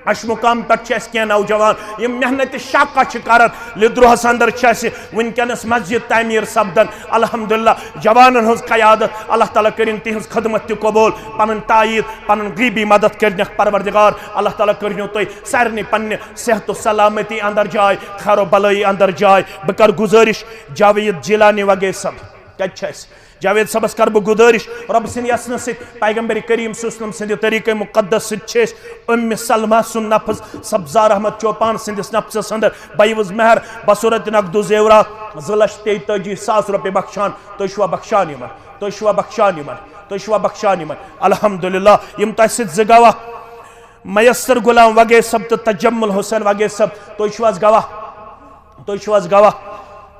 اَشہِ مُقام پٮ۪ٹھ چھِ اَسہِ کینٛہہ نوجوان، یِم محنت شاقہ چھِ کران۔ لیدروہس اندر چھِ اَسہِ وٕنکیٚنس مسجد تعمیٖر سپدان۔ الحمدللہ، جوانن ہٕنٛز قیادت، اللہ تعالیٰ کٔرِن تِہٕنٛز خدمت تہِ قبول، پنٕنۍ تایید، پنُن غیبی مدد کٔرِنکھ پروردگار۔ اللہ تعالیٰ کٔرِنو تُہۍ سارنٕے پننہِ صحت و سلامتی اندر جاے، خیر و بلٲیی اندر جاے۔ بہٕ کرٕ گُزٲرِش، جاوید جیلانی وگے صٲب، کتہِ چھِ اَسہِ؟ جاوید صٲبس کرٕ بہٕ گُزٲرِش، رۄب سٕنٛدِ یژھنہٕ سۭتۍ، پیغمبر کریم صلی اللہ علیہ وسلم سٕنٛدِ طریٖقے مقدس سۭتۍ چھِ أسۍ اُمِ سلمہ سُنٛد نفس سبزار احمد چوپان سٕنٛدِس نفسس اندر بیوٕز مہر بصورت نقد و زیورات زٕ لچھ تیتٲجی ساس رۄپیہِ بخشان۔ تُہۍ چھِوا بخشان یِمن؟ تُہۍ چھِوا بخشان یِمن؟ تُہۍ چھِوا بخشان یِمن؟ الحمدللہ، یِم تۄہہِ سۭتۍ زٕ گواہ، میسر غلام وگے صٲب تہٕ تجمل حسین وگے صٲب، تُہۍ چھِو حظ گواہ؟ تُہۍ چھِو حظ گواہ؟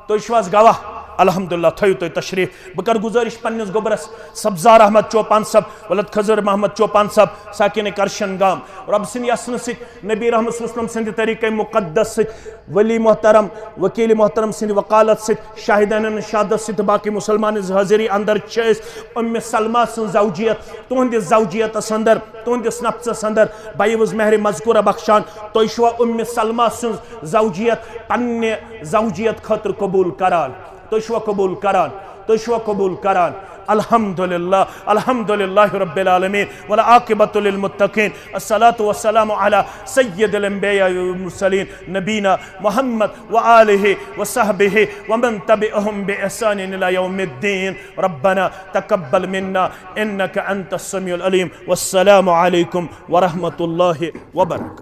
تُہۍ چھِو حظ گواہ؟ الحمدللہ، تھٲیِو تُہۍ تشریٖف۔ بہٕ کَرٕ گُزٲرِش پنٛنِس گوٚبرَس سبزار احمد چوپان صٲب، ولد خضر محمد چوپان صٲب، ساکِنِ کرشن گام۔ رۄب سٕنٛدِ یژھنہٕ سۭتۍ، نبی رحمت صلی اللہ علیہ وسلم سٕنٛدِ طریٖقے مُقدس سۭتۍ، ولی محترم، وکیل محترم سٕنٛدِ وکالت سۭتۍ، شاہدانن شہادت سۭتۍ، باقی مسلمان حٲضری اندر چھِ أسۍ اُمِ سلمہ سٕنٛز زوجیت، تُہنٛدِس زوجیتس اندر، تُہنٛدِس نفسس اندر بیوٕز مہرِ مذکورہ بخشان۔ تُہۍ چھِوا اُمِ سلمہ سٕنٛز زوجیت پننہِ زوجیت خٲطرٕ قبول کران؟ تُہۍ چھِوا قبول کران؟ تُہۍ چھِوا قبول کران؟ الحمدللہ، الحمدللہ رب العالمین، والعاقبۃ للمتقین، الصلاۃ والسلام علی سید الانبیاء والمرسلین، نبینا محمد وآلہ وصحبہ ومن تبعهم بإحسان الی یوم الدین۔ ربنا تقبل منا انک انت السمیع العلیم۔ والسلام علیکم ورحمۃ اللہ وبرکاتہ۔